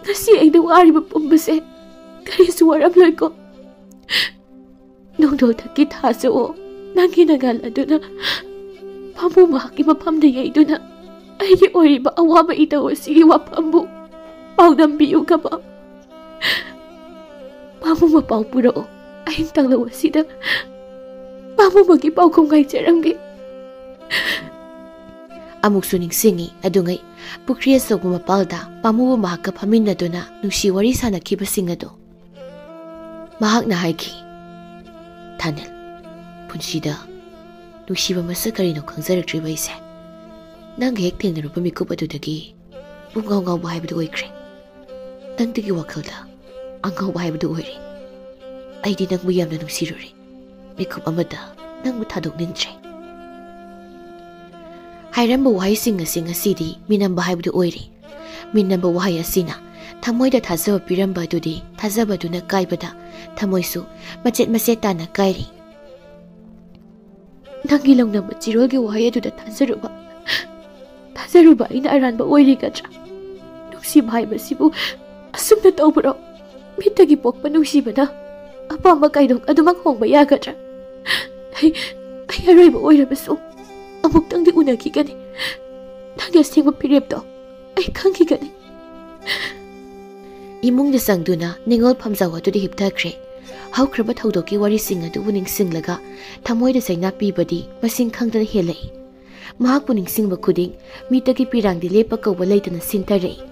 ꯉꯁꯤ ꯑꯩꯅ ꯋꯥꯔꯤꯕ ꯄꯨꯝꯕꯁꯦ ꯀꯔꯤꯁꯨ ꯋꯥꯔꯝꯂꯣꯏꯀꯣ꯫ ꯅꯣꯡꯗꯣꯜ ꯊꯛꯀꯤ ꯊꯥꯖꯑꯣ, ꯅꯪꯒꯤ ꯅꯉꯥꯜ ꯑꯗꯨꯅ ꯄꯥꯝꯕꯨ ꯃꯍꯥꯛꯀꯤ ꯃꯐꯝꯗ ꯌꯩꯗꯨꯅ ꯑꯩꯒꯤ ꯑꯣꯏꯔꯤꯕ ꯑꯋꯥꯕ ꯏꯇꯧ ꯑꯁꯤꯒꯤ ꯋꯥꯐꯝꯕꯨ ꯄꯥꯎꯗꯝꯕꯤꯌꯨ ꯀꯕ꯫ ꯄꯥꯝꯕꯨ ꯃꯄꯥꯎ ꯄꯨꯔꯛꯑꯣ, ꯑꯍꯤꯡ ꯇꯥꯡꯂꯧ ꯑꯁꯤꯗ ꯄꯥꯝꯕꯨ ꯃꯒꯤ ꯄꯥꯎꯈꯨꯝ ꯉꯥꯏꯖꯔꯝꯒꯦ꯫" ꯑꯃꯨꯛꯁꯨ ꯅꯤꯡꯁꯤꯡꯉꯤ꯫ ꯑꯗꯨꯉꯩ ꯄꯨꯈ꯭ꯔꯤ ꯑꯆꯧꯕ ꯃꯄꯥꯜꯗ ꯄꯥꯝꯕꯨꯕ ꯃꯍꯥꯛꯀ ꯐꯝꯃꯤꯟꯅꯗꯨꯅ ꯅꯨꯡꯁꯤ ꯋꯥꯔꯤ ꯁꯥꯅꯈꯤꯕꯁꯤꯡ ꯑꯗꯨ꯫ ꯃꯍꯥꯛꯅ ꯍꯥꯏꯈꯤ, "ꯊꯥꯅꯤꯜ, ꯄꯨꯟꯁꯤꯗ ꯅꯨꯡꯁꯤꯕ ꯃꯁꯛ ꯀꯔꯤꯅꯣ ꯈꯪꯖꯔꯛꯇ꯭ꯔꯤꯕ ꯑꯩꯁꯦ꯫ ꯅꯪꯒ ꯍꯦꯛ ꯊꯦꯡꯅꯔꯨꯕ ꯃꯤꯀꯨꯞ ꯑꯗꯨꯗꯒꯤ ꯄꯨꯡꯉꯥꯎ ꯉꯥꯎꯕ ꯍꯥꯏꯕꯗꯨ ꯑꯣꯏꯈ꯭ꯔꯦ꯫ ꯅꯪꯗꯒꯤ ꯋꯥꯈꯜꯗ ꯑꯉꯥꯎꯕ ꯍꯥꯏꯕꯗꯨ ꯑꯣꯏꯔꯦ꯫ ꯑꯩꯗꯤ ꯅꯪꯕꯨ ꯌꯥꯝꯅ ꯅꯨꯡꯁꯤꯔꯨꯔꯦ꯫ ꯃꯤꯀꯨꯞ ꯑꯃꯗ ꯅꯪꯕꯨ ꯊꯥꯗꯣꯛꯅꯤꯡꯗ꯭ꯔꯦ꯫ ꯍꯥꯏꯔꯝꯕ ꯋꯥꯍꯩꯁꯤꯡ ꯑꯁꯤ ꯉꯁꯤꯗꯤ ꯃꯤꯅꯝꯕ ꯍꯥꯏꯕꯗꯨ ꯑꯣꯏꯔꯦ꯫ ꯃꯤꯅꯝꯕ ꯋꯥꯍꯩ ꯑꯁꯤꯅ ꯊꯃꯣꯏꯗ ꯊꯥꯖꯕ ꯄꯤꯔꯝꯕ ꯑꯗꯨꯗꯤ ꯊꯥꯖꯕꯗꯨꯅ ꯀꯥꯏꯕꯗ ꯊꯃꯣꯏꯁꯨ ꯃꯆꯦꯠ ꯃꯆꯦꯠ ꯇꯥꯅ ꯀꯥꯏꯔꯦ꯫ ꯅꯪꯒꯤ ꯂꯧꯅꯕ ꯆꯤꯔꯣꯜꯒꯤ ꯋꯥꯍꯩ ꯑꯗꯨꯗ ꯊꯥꯖꯔꯨꯕ, ꯊꯥꯖꯔꯨꯕ ꯑꯩꯅ ꯑꯔꯥꯟꯕ ꯑꯣꯏꯔꯤꯒꯗ꯭ꯔꯥ? ꯅꯨꯡꯁꯤꯕ ꯍꯥꯏꯕꯁꯤꯕꯨ ꯑꯁꯨꯝꯅ ꯇꯧꯕ꯭ꯔꯣ? ꯃꯤꯠꯇꯒꯤ ꯄꯣꯛꯄ ꯅꯨꯡꯁꯤꯕꯅ ꯑꯄꯥꯝꯕ ꯀꯩꯗꯧ ꯑꯗꯨꯃꯛ ꯍꯣꯡꯕ ꯌꯥꯒꯗ꯭ꯔꯥ? ꯑꯩ, ꯑꯩ ꯑꯔꯣꯏꯕ ꯑꯣꯏꯔꯕꯁꯨ ꯑꯃꯨꯛꯇꯪꯗꯤ ꯎꯅꯈꯤꯒꯅꯤ꯫ ꯅꯪꯒꯤ ꯑꯁꯦꯡꯕ ꯐꯤꯔꯦꯞꯇꯣ ꯑꯩ ꯈꯪꯈꯤꯒꯅꯤ꯫ ꯏꯃꯨꯡꯗ ꯆꯪꯗꯨꯅ ꯅꯤꯉꯣꯜ ꯐꯝꯖꯥꯎ ꯑꯗꯨꯗ ꯍꯤꯞꯊꯈ꯭ꯔꯦ꯫ ꯍꯧꯈ꯭ꯔꯕ ꯊꯧꯗꯣꯛꯀꯤ ꯋꯥꯔꯤꯁꯤꯡ ꯑꯗꯨꯕꯨ ꯅꯤꯡꯁꯤꯡꯂꯒ ꯊꯃꯣꯏꯗ ꯆꯩꯅꯥ ꯄꯤꯕꯗꯤ ꯃꯁꯤꯡ ꯈꯪꯗꯅ ꯍꯦꯜꯂꯛꯏ꯫ ꯃꯍꯥꯛꯄꯨ ꯅꯤꯡꯁꯤꯡꯕ ꯈꯨꯗꯤꯡ ꯃꯤꯠꯇꯒꯤ ꯄꯤꯔꯥꯡꯗꯤ ꯂꯦꯞꯄ ꯀꯧꯕ ꯂꯩꯇꯅ ꯁꯤꯟꯊꯔꯛꯏ꯫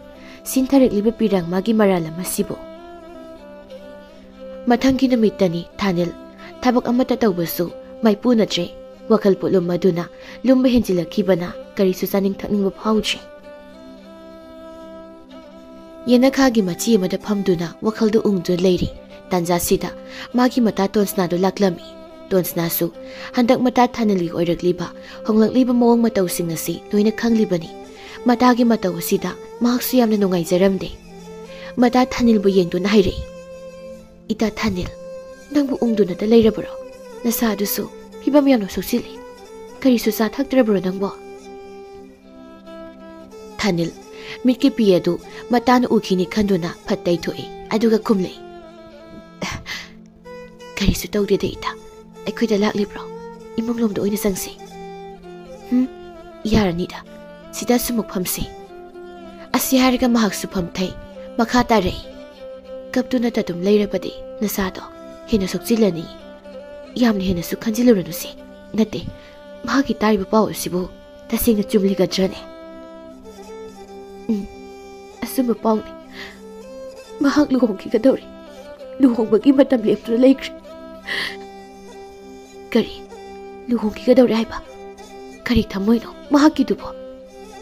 ꯁꯤꯟꯊꯔꯛꯂꯤꯕ ꯄꯤꯔꯥꯡ ꯃꯥꯒꯤ ꯃꯔꯥꯜ ꯑꯃꯁꯤꯕꯨ꯫ ꯃꯊꯪꯒꯤ ꯅꯨꯃꯤꯠꯇꯅꯤ ꯊꯥꯅꯤꯜ꯫ ꯊꯕꯛ ꯑꯃꯠꯇ ꯇꯧꯕꯁꯨ ꯃꯥꯏꯄꯨꯅꯗ꯭ꯔꯦ꯫ ꯋꯥꯈꯜ ꯄꯣꯠꯂꯨꯝ ꯑꯗꯨꯅ ꯂꯨꯝꯕ ꯍꯦꯟꯖꯤꯜꯂꯛꯈꯤꯕꯅ ꯀꯔꯤꯁꯨ ꯆꯥꯅꯤꯡ ꯊꯛꯅꯤꯡꯕ ꯐꯥꯎꯗ꯭ꯔꯦ꯫ ꯌꯦꯅꯈꯥꯒꯤ ꯃꯆꯤ ꯑꯃꯗ ꯐꯝꯗꯨꯅ ꯋꯥꯈꯜꯗꯨ ꯎꯪꯗꯨꯅ ꯂꯩꯔꯤ꯫ ꯇꯥꯟꯖꯥꯁꯤꯗ ꯃꯥꯒꯤ ꯃꯇꯥ ꯇꯣꯟꯁꯅꯥꯗꯨ ꯂꯥꯛꯂꯝꯃꯤ꯫ ꯇꯣꯟꯁꯅꯥꯁꯨ ꯍꯟꯗꯛ ꯃꯇꯥ ꯊꯥꯅꯤꯜꯒꯤ ꯑꯣꯏꯔꯛꯂꯤꯕ ꯍꯣꯡꯂꯛꯂꯤꯕ ꯃꯑꯣꯡ ꯃꯇꯧꯁꯤꯡ ꯑꯁꯤ ꯂꯣꯏꯅ ꯈꯪꯂꯤꯕꯅꯤ꯫ ꯃꯇꯥꯒꯤ ꯃꯇꯧ ꯑꯁꯤꯗ ꯃꯍꯥꯛꯁꯨ ꯌꯥꯝꯅ ꯅꯨꯡꯉꯥꯏꯖꯔꯝꯗꯦ꯫ ꯃꯇꯥ ꯊꯥꯅꯤꯜꯕꯨ ꯌꯦꯡꯗꯨꯅ ꯍꯥꯏꯔꯛꯏ, "ꯏꯇꯥ ꯊꯥꯅꯤꯜ, ꯅꯪꯕꯨ ꯎꯪꯗꯨꯅꯇ ꯂꯩꯔꯕꯔꯣ? ꯅꯁꯥ ꯑꯗꯨꯁꯨ ꯐꯤꯕꯝ ꯌꯥꯝꯅ ꯁꯣꯛꯆꯤꯜꯂꯤ꯫ ꯀꯔꯤꯁꯨ ꯆꯥ ꯊꯛꯇ꯭ꯔꯕꯔꯣ ꯅꯪꯕꯣ?" ꯊꯥꯅꯤꯜ ꯃꯤꯠꯀꯤ ꯄꯤ ꯑꯗꯨ ꯃꯇꯥꯅ ꯎꯈꯤꯅꯤ ꯈꯟꯗꯨꯅ ꯐꯠ ꯇꯩꯊꯣꯛꯏ, ꯑꯗꯨꯒ ꯈꯨꯝꯂꯛꯏ, "ꯀꯔꯤꯁꯨ ꯇꯧꯗꯦꯗ ꯏꯇꯥ꯫ ꯑꯩꯈꯣꯏꯗ ꯂꯥꯛꯂꯤꯕ꯭ꯔꯣ? ꯏꯃꯨꯡ ꯂꯣꯝꯗ ꯑꯣꯏꯅ ꯆꯪꯁꯤ꯫" "ꯍꯨꯝ, ꯌꯥꯔꯅꯤꯗ꯫ ꯁꯤꯗ ꯑꯁꯨꯝꯃꯛ ꯐꯝꯁꯤ꯫" ꯑꯁꯤ ꯍꯥꯏꯔꯒ ꯃꯍꯥꯛꯁꯨ ꯐꯝꯊꯩ꯫ ꯃꯈꯥ ꯇꯥꯔꯛꯏ, "ꯀꯞꯇꯨꯅꯇ ꯑꯗꯨꯝ ꯂꯩꯔꯕꯗꯤ ꯅꯁꯥꯗꯣ ꯍꯦꯟꯅ ꯁꯣꯛꯆꯤꯜꯂꯅꯤ꯫ ꯌꯥꯝꯅ ꯍꯦꯟꯅꯁꯨ ꯈꯟꯖꯤꯜꯂꯨꯔꯅꯨꯁꯦ꯫ ꯅꯠꯇꯦ, ꯃꯍꯥꯛꯀꯤ ꯇꯥꯔꯤꯕ ꯄꯥꯎ ꯑꯁꯤꯕꯨ ꯇꯁꯦꯡꯅ ꯆꯨꯝꯂꯤꯒꯗ꯭ꯔꯅꯦ?" "ꯎꯝ, ꯑꯆꯨꯝꯕ ꯄꯥꯎꯅꯤ꯫ ꯃꯍꯥꯛ ꯂꯨꯍꯣꯡꯈꯤꯒꯗꯧꯔꯦ꯫ ꯂꯨꯍꯣꯡꯕꯒꯤ ꯃꯇꯝ ꯂꯦꯞꯇꯨꯅ ꯂꯩꯈ꯭ꯔꯦ꯫" "ꯀꯔꯤ? ꯂꯨꯍꯣꯡꯈꯤꯒꯗꯧꯔꯦ ꯍꯥꯏꯕ? ꯀꯔꯤ ꯊꯝꯃꯣꯏꯅꯣ ꯃꯍꯥꯛꯀꯤꯗꯨꯕꯣ?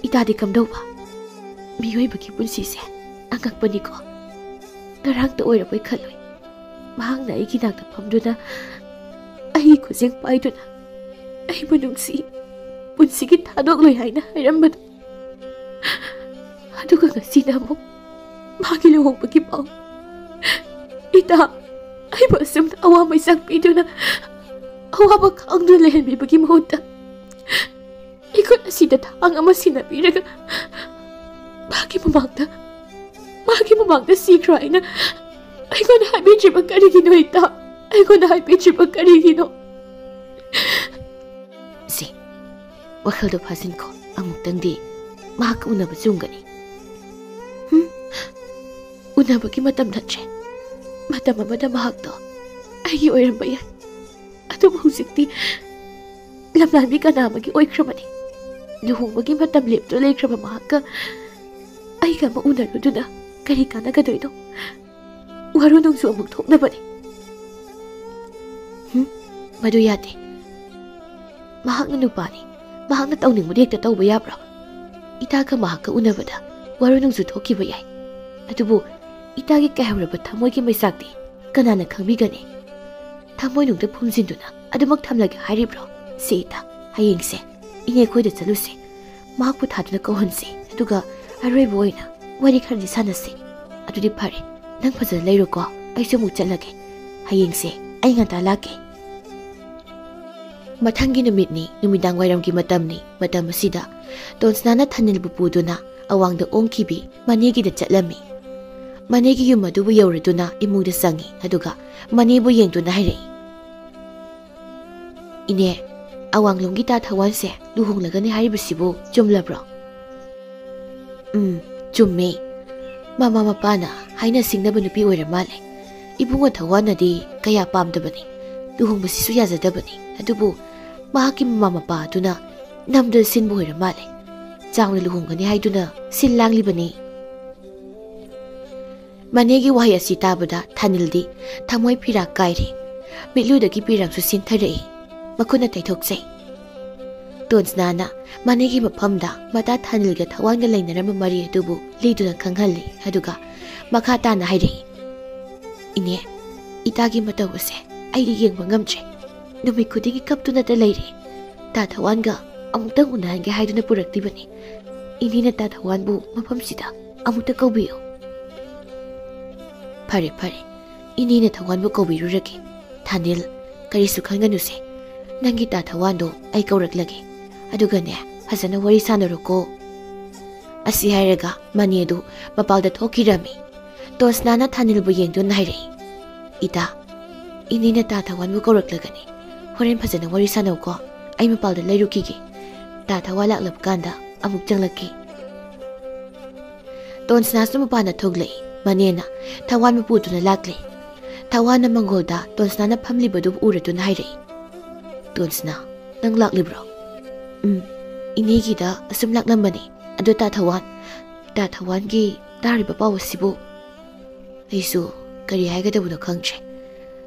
ꯏꯇꯥꯗꯤ ꯀꯝꯗꯧꯕ? ꯃꯤꯑꯣꯏꯕꯒꯤ ꯄꯨꯟꯁꯤꯁꯦ ꯑꯉꯛꯄꯅꯤꯀꯣ꯫ ꯉꯔꯥꯡꯇ ꯑꯣꯏꯔꯕꯣꯏ ꯈꯜꯂꯨꯏ꯫ ꯃꯍꯥꯛꯅ ꯑꯩꯒꯤ ꯅꯥꯛꯇ ꯐꯝꯗꯨꯅ, ꯑꯩꯒꯤ ꯈꯨꯖꯦꯡ ꯄꯥꯏꯗꯨꯅ, ꯑꯩꯕꯨ ꯅꯨꯡꯁꯤ, ꯄꯨꯟꯁꯤꯒꯤ ꯊꯥꯗꯣꯛꯂꯣꯏ ꯍꯥꯏꯅ ꯍꯥꯏꯔꯝꯕꯗꯨ꯫ ꯑꯗꯨꯒ ꯉꯁꯤꯅ ꯑꯃꯨꯛ ꯃꯥꯒꯤ ꯂꯨꯍꯣꯡꯕꯒꯤ ꯄꯥꯎ꯫ ꯏꯇꯥ, ꯑꯩꯕꯨ ꯑꯁꯨꯝꯅ ꯑꯋꯥ ꯃꯩꯁꯥꯛ ꯄꯤꯗꯨꯅ, ꯑꯋꯥꯕ ꯈꯥꯡꯗꯨꯅ ꯂꯩꯍꯟꯕꯤꯕꯒꯤ ꯃꯍꯨꯠꯇ, ꯏꯈꯨꯠ ꯑꯁꯤꯗ ꯊꯥꯡ ꯑꯃ ꯁꯤꯟꯅꯕꯤꯔꯒ, ꯃꯥꯒꯤ ꯃꯃꯥꯡꯗ, ꯃꯥꯒꯤ ꯃꯃꯥꯡꯗ ꯁꯤꯈ꯭ꯔꯣ ꯍꯥꯏꯅ ꯑꯩꯉꯣꯟꯗ ꯍꯥꯏꯕꯤꯗ꯭ꯔꯤꯕ ꯀꯔꯤꯒꯤꯅꯣ, ꯏꯇꯥ? ꯑꯩꯉꯣꯟꯗ ꯍꯥꯏꯕꯤꯗ꯭ꯔꯤꯕ ꯀꯔꯤꯒꯤꯅꯣ? ꯁꯤ, ꯋꯥꯈꯜꯗꯣ ꯐꯥꯖꯤꯟꯈꯣ꯫ ꯑꯃꯨꯛꯇꯪꯗꯤ ꯃꯍꯥꯛꯀ ꯎꯅꯕ ꯆꯨꯝꯒꯅꯤ꯫ ꯍꯨꯝ? ꯎꯅꯕꯒꯤ ꯃꯇꯝ ꯅꯠꯇ꯭ꯔꯦ꯫ ꯃꯇꯝ ꯑꯃꯗ ꯃꯍꯥꯛꯇꯣ ꯑꯩꯒꯤ ꯑꯣꯏꯔꯝꯕ ꯌꯥꯏ꯫ ꯑꯗꯨꯕꯨ ꯍꯧꯖꯤꯛꯇꯤ ꯂꯝꯂꯥꯟꯕꯤ ꯀꯅꯥ ꯑꯃꯒꯤ ꯑꯣꯏꯈ꯭ꯔꯕꯅꯤ꯫ ꯂꯨꯍꯣꯡꯕꯒꯤ ꯃꯇꯝ ꯂꯦꯞꯇꯨꯅ ꯂꯩꯈ꯭ꯔꯕ ꯃꯍꯥꯛꯀ ꯑꯩꯒ ꯑꯃ ꯎꯅꯔꯨꯗꯨꯅ ꯀꯔꯤ ꯀꯥꯟꯅꯒꯗꯣꯏꯅꯣ? ꯋꯥꯔꯣ ꯅꯣꯡꯖꯨ ꯑꯃꯨꯛ ꯊꯣꯛꯅꯕꯅꯤ꯫ ꯍꯨꯝ? ꯃꯗꯨ ꯌꯥꯗꯦ꯫ ꯃꯍꯥꯛꯅ ꯅꯨꯄꯥꯅꯤ꯫ ꯃꯍꯥꯛꯅ ꯇꯧꯅꯤꯡꯕꯗꯤ ꯍꯦꯛꯇ ꯇꯧꯕ ꯌꯥꯕ꯭ꯔꯣ? ꯏꯇꯥꯒ ꯃꯍꯥꯛꯀ ꯎꯅꯕꯗ ꯋꯥꯔꯣ ꯅꯣꯡꯖꯨ ꯊꯣꯛꯈꯤꯕ ꯌꯥꯏ꯫ ꯑꯗꯨꯕꯨ ꯏꯇꯥꯒꯤ ꯀꯥꯏꯍꯧꯔꯕ ꯊꯃꯣꯏꯒꯤ ꯃꯩꯆꯥꯛꯇꯤ ꯀꯅꯥꯅ ꯈꯪꯕꯤꯒꯅꯤ? ꯊꯃꯣꯏꯅꯨꯡꯗ ꯐꯨꯝꯖꯤꯟꯗꯨꯅ ꯑꯗꯨꯃꯛ ꯊꯝꯂꯒꯦ ꯍꯥꯏꯔꯤꯕ꯭ꯔꯣ? ꯁꯦ ꯏꯇꯥ, ꯍꯌꯦꯡꯁꯦ ꯏꯅꯦ ꯑꯩꯈꯣꯏꯗ ꯆꯠꯂꯨꯁꯦ꯫ ꯃꯍꯥꯛꯄꯨ ꯊꯥꯗꯨꯅ ꯀꯧꯍꯟꯁꯤ꯫ ꯑꯗꯨꯒ ꯑꯔꯣꯏꯕ ꯑꯣꯏꯅ ꯋꯥꯔꯤ ꯈꯔꯗꯤ ꯁꯥꯟꯅꯁꯤ꯫ ꯑꯗꯨꯗꯤ ꯐꯔꯦ, ꯅꯪ ꯐꯖꯅ ꯂꯩꯔꯣꯀꯣ꯫ ꯑꯩꯁꯨ ꯑꯃꯨꯛ ꯆꯠꯂꯒꯦ꯫ ꯍꯌꯦꯡꯁꯦ ꯑꯩ ꯉꯟꯇꯥ ꯂꯥꯛꯀꯦ꯫ ꯃꯊꯪꯒꯤ ꯅꯨꯃꯤꯠꯅꯤ, ꯅꯨꯃꯤꯗꯥꯡ ꯋꯥꯏꯔꯝꯒꯤ ꯃꯇꯝꯅꯤ꯫ ꯃꯇꯝ ꯑꯁꯤꯗ ꯇꯣꯟꯁꯅꯥꯅ ꯊꯥꯅꯤꯜꯕꯨ ꯄꯨꯗꯨꯅ ꯑꯋꯥꯡꯗ ꯑꯣꯡꯈꯤꯕꯤ ꯃꯅꯦꯒꯤꯗ ꯆꯠꯂꯝꯃꯤ꯫ ꯃꯅꯦꯒꯤ ꯌꯨꯝ ꯑꯗꯨꯕꯨ ꯌꯧꯔꯗꯨꯅ ꯏꯃꯨꯡꯗ ꯆꯪꯉꯤ, ꯑꯗꯨꯒ ꯃꯅꯦꯕꯨ ꯌꯦꯡꯗꯨꯅ ꯍꯥꯏꯔꯛꯏ, "ꯏꯅꯦ, ꯑꯋꯥꯡꯂꯣꯝꯒꯤ ꯇꯥ ꯊꯋꯥꯟꯁꯦ ꯂꯨꯍꯣꯡꯂꯒꯅꯤ ꯍꯥꯏꯔꯤꯕꯁꯤꯕꯨ ꯆꯨꯝꯂꯕ꯭ꯔꯣ?" "ꯎꯝ, ꯆꯨꯝꯃꯦ꯫ ꯃꯃꯥ ꯃꯄꯥꯅ ꯍꯥꯏꯅ ꯁꯤꯡꯅꯕ ꯅꯨꯄꯤ ꯑꯣꯏꯔ ꯃꯥꯜꯂꯦ꯫ ꯏꯕꯨꯡꯉꯣ ꯊꯋꯥꯟꯅꯗꯤ ꯀꯌꯥ ꯄꯥꯝꯗꯕꯅꯤ꯫ ꯂꯨꯍꯣꯡꯕꯁꯤꯁꯨ ꯌꯥꯖꯗꯕꯅꯤ꯫ ꯑꯗꯨꯕꯨ ꯃꯍꯥꯛꯀꯤ ꯃꯃꯥ ꯃꯄꯥ ꯑꯗꯨꯅ ꯅꯝꯗꯅ ꯁꯤꯟꯕ ꯑꯣꯏꯔ ꯃꯥꯜꯂꯦ꯫ ꯆꯥꯎꯅ ꯂꯨꯍꯣꯡꯒꯅꯤ ꯍꯥꯏꯗꯨꯅ ꯁꯤꯜ ꯂꯥꯡꯂꯤꯕꯅꯤ꯫" ꯃꯅꯦꯒꯤ ꯋꯥꯍꯩ ꯑꯁꯤ ꯇꯥꯕꯗ ꯊꯥꯅꯤꯜꯗꯤ ꯊꯃꯣꯏ ꯐꯤꯔꯥ ꯀꯥꯏꯔꯦ꯫ ꯃꯤꯠꯂꯨꯗꯒꯤ ꯄꯤꯔꯥꯡꯁꯨ ꯆꯦꯟꯊꯔꯛꯏ꯫ ꯃꯈꯨꯠꯅ ꯇꯩꯊꯣꯛꯆꯩ꯫ ꯇꯣꯟꯁꯅꯥꯅ ꯃꯅꯦꯒꯤ ꯃꯐꯝꯗ ꯃꯇꯥ ꯊꯥꯅꯤꯜꯒ ꯊꯋꯥꯟꯒ ꯂꯩꯅꯔꯝꯕ ꯃꯔꯤ ꯑꯗꯨꯕꯨ ꯂꯤꯗꯨꯅ ꯈꯪꯍꯜꯂꯤ꯫ ꯑꯗꯨꯒ ꯃꯈꯥ ꯇꯥꯅ ꯍꯥꯏꯔꯛꯏ, "ꯏꯅꯦ, ꯏꯇꯥꯒꯤ ꯃꯇꯧ ꯑꯁꯦ ꯑꯩꯗꯤ ꯌꯦꯡꯕ ꯉꯝꯗ꯭ꯔꯦ꯫ ꯅꯨꯃꯤꯠ ꯈꯨꯗꯤꯡꯒꯤ ꯀꯞꯇꯨꯅꯇ ꯂꯩꯔꯦ꯫ ꯇꯥ ꯊꯋꯥꯟꯒ ꯑꯃꯨꯛꯇꯪ ꯎꯅꯍꯟꯒꯦ ꯍꯥꯏꯗꯨꯅ ꯄꯨꯔꯛꯂꯤꯕꯅꯤ꯫ ꯏꯅꯦꯅ ꯇꯥ ꯊꯋꯥꯟꯕꯨ ꯃꯐꯝꯁꯤꯗ ꯑꯃꯨꯛꯇ ꯀꯧꯕꯤꯌꯨ꯫" "ꯐꯔꯦ, ꯐꯔꯦ, ꯏꯅꯦꯅ ꯊꯋꯥꯟꯕꯨ ꯀꯧꯕꯤꯔꯨꯔꯒꯦ꯫ ꯊꯥꯅꯤꯜ, ꯀꯔꯤꯁꯨ ꯈꯟꯒꯅꯨꯁꯦ꯫ ꯅꯪꯒꯤ ꯇꯥ ꯊꯋꯥꯟꯗꯣ ꯑꯩ ꯀꯧꯔꯛꯂꯒꯦ꯫ ꯑꯗꯨꯒꯅꯦ, ꯐꯖꯅ ꯋꯥꯔꯤ ꯁꯥꯟꯅꯔꯣꯀꯣ꯫" ꯑꯁꯤ ꯍꯥꯏꯔꯒ ꯃꯅꯦꯗꯨ ꯃꯄꯥꯜꯗ ꯊꯣꯛꯈꯤꯔꯝꯃꯤ꯫ ꯇꯣꯟꯁꯅꯥꯅ ꯊꯥꯅꯤꯜꯕꯨ ꯌꯦꯡꯗꯨꯅ ꯍꯥꯏꯔꯛꯏ, "ꯏꯇꯥ, ꯏꯅꯦꯅ ꯇꯥ ꯊꯋꯥꯟꯕꯨ ꯀꯧꯔꯛꯂꯒꯅꯤ꯫ ꯍꯣꯔꯦꯟ ꯐꯖꯅ ꯋꯥꯔꯤ ꯁꯥꯟꯅꯧꯀꯣ꯫ ꯑꯩ ꯃꯄꯥꯜꯗ ꯂꯩꯔꯨꯈꯤꯒꯦ꯫ ꯇꯥ ꯊꯋꯥꯟ ꯂꯥꯛꯂꯕ ꯀꯥꯟꯗ ꯑꯃꯨꯛ ꯆꯪꯂꯛꯀꯦ꯫" ꯇꯣꯟꯁꯅꯥꯁꯨ ꯃꯄꯥꯟꯗ ꯊꯣꯛꯂꯛꯏ꯫ ꯃꯅꯦꯅ ꯊꯋꯥꯟꯕꯨ ꯄꯨꯗꯨꯅ ꯂꯥꯛꯂꯦ꯫ ꯊꯋꯥꯟꯅ ꯃꯪꯒꯣꯜꯗ ꯇꯣꯟꯁꯅꯥꯅ ꯐꯝꯂꯤꯕꯗꯨ ꯎꯔꯗꯨꯅ ꯍꯥꯏꯔꯛꯏ, "ꯇꯣꯟꯁꯅꯥ, ꯅꯪ ꯂꯥꯛꯂꯤꯕ꯭ꯔꯣ?" "ꯎꯝ, ꯏꯅꯦꯒꯤꯗ ꯑꯁꯨꯝ ꯂꯥꯛꯂꯝꯕꯅꯤ꯫ ꯑꯗꯣ ꯇꯥ ꯊꯋꯥꯟ, ꯇꯥ ꯊꯋꯥꯟꯒꯤ ꯇꯥꯔꯤꯕ ꯄꯥꯎ ꯑꯁꯤꯕꯨ?" "ꯑꯩꯁꯨ ꯀꯔꯤ ꯍꯥꯏꯒꯗꯕꯅꯣ ꯈꯪꯗ꯭ꯔꯦ꯫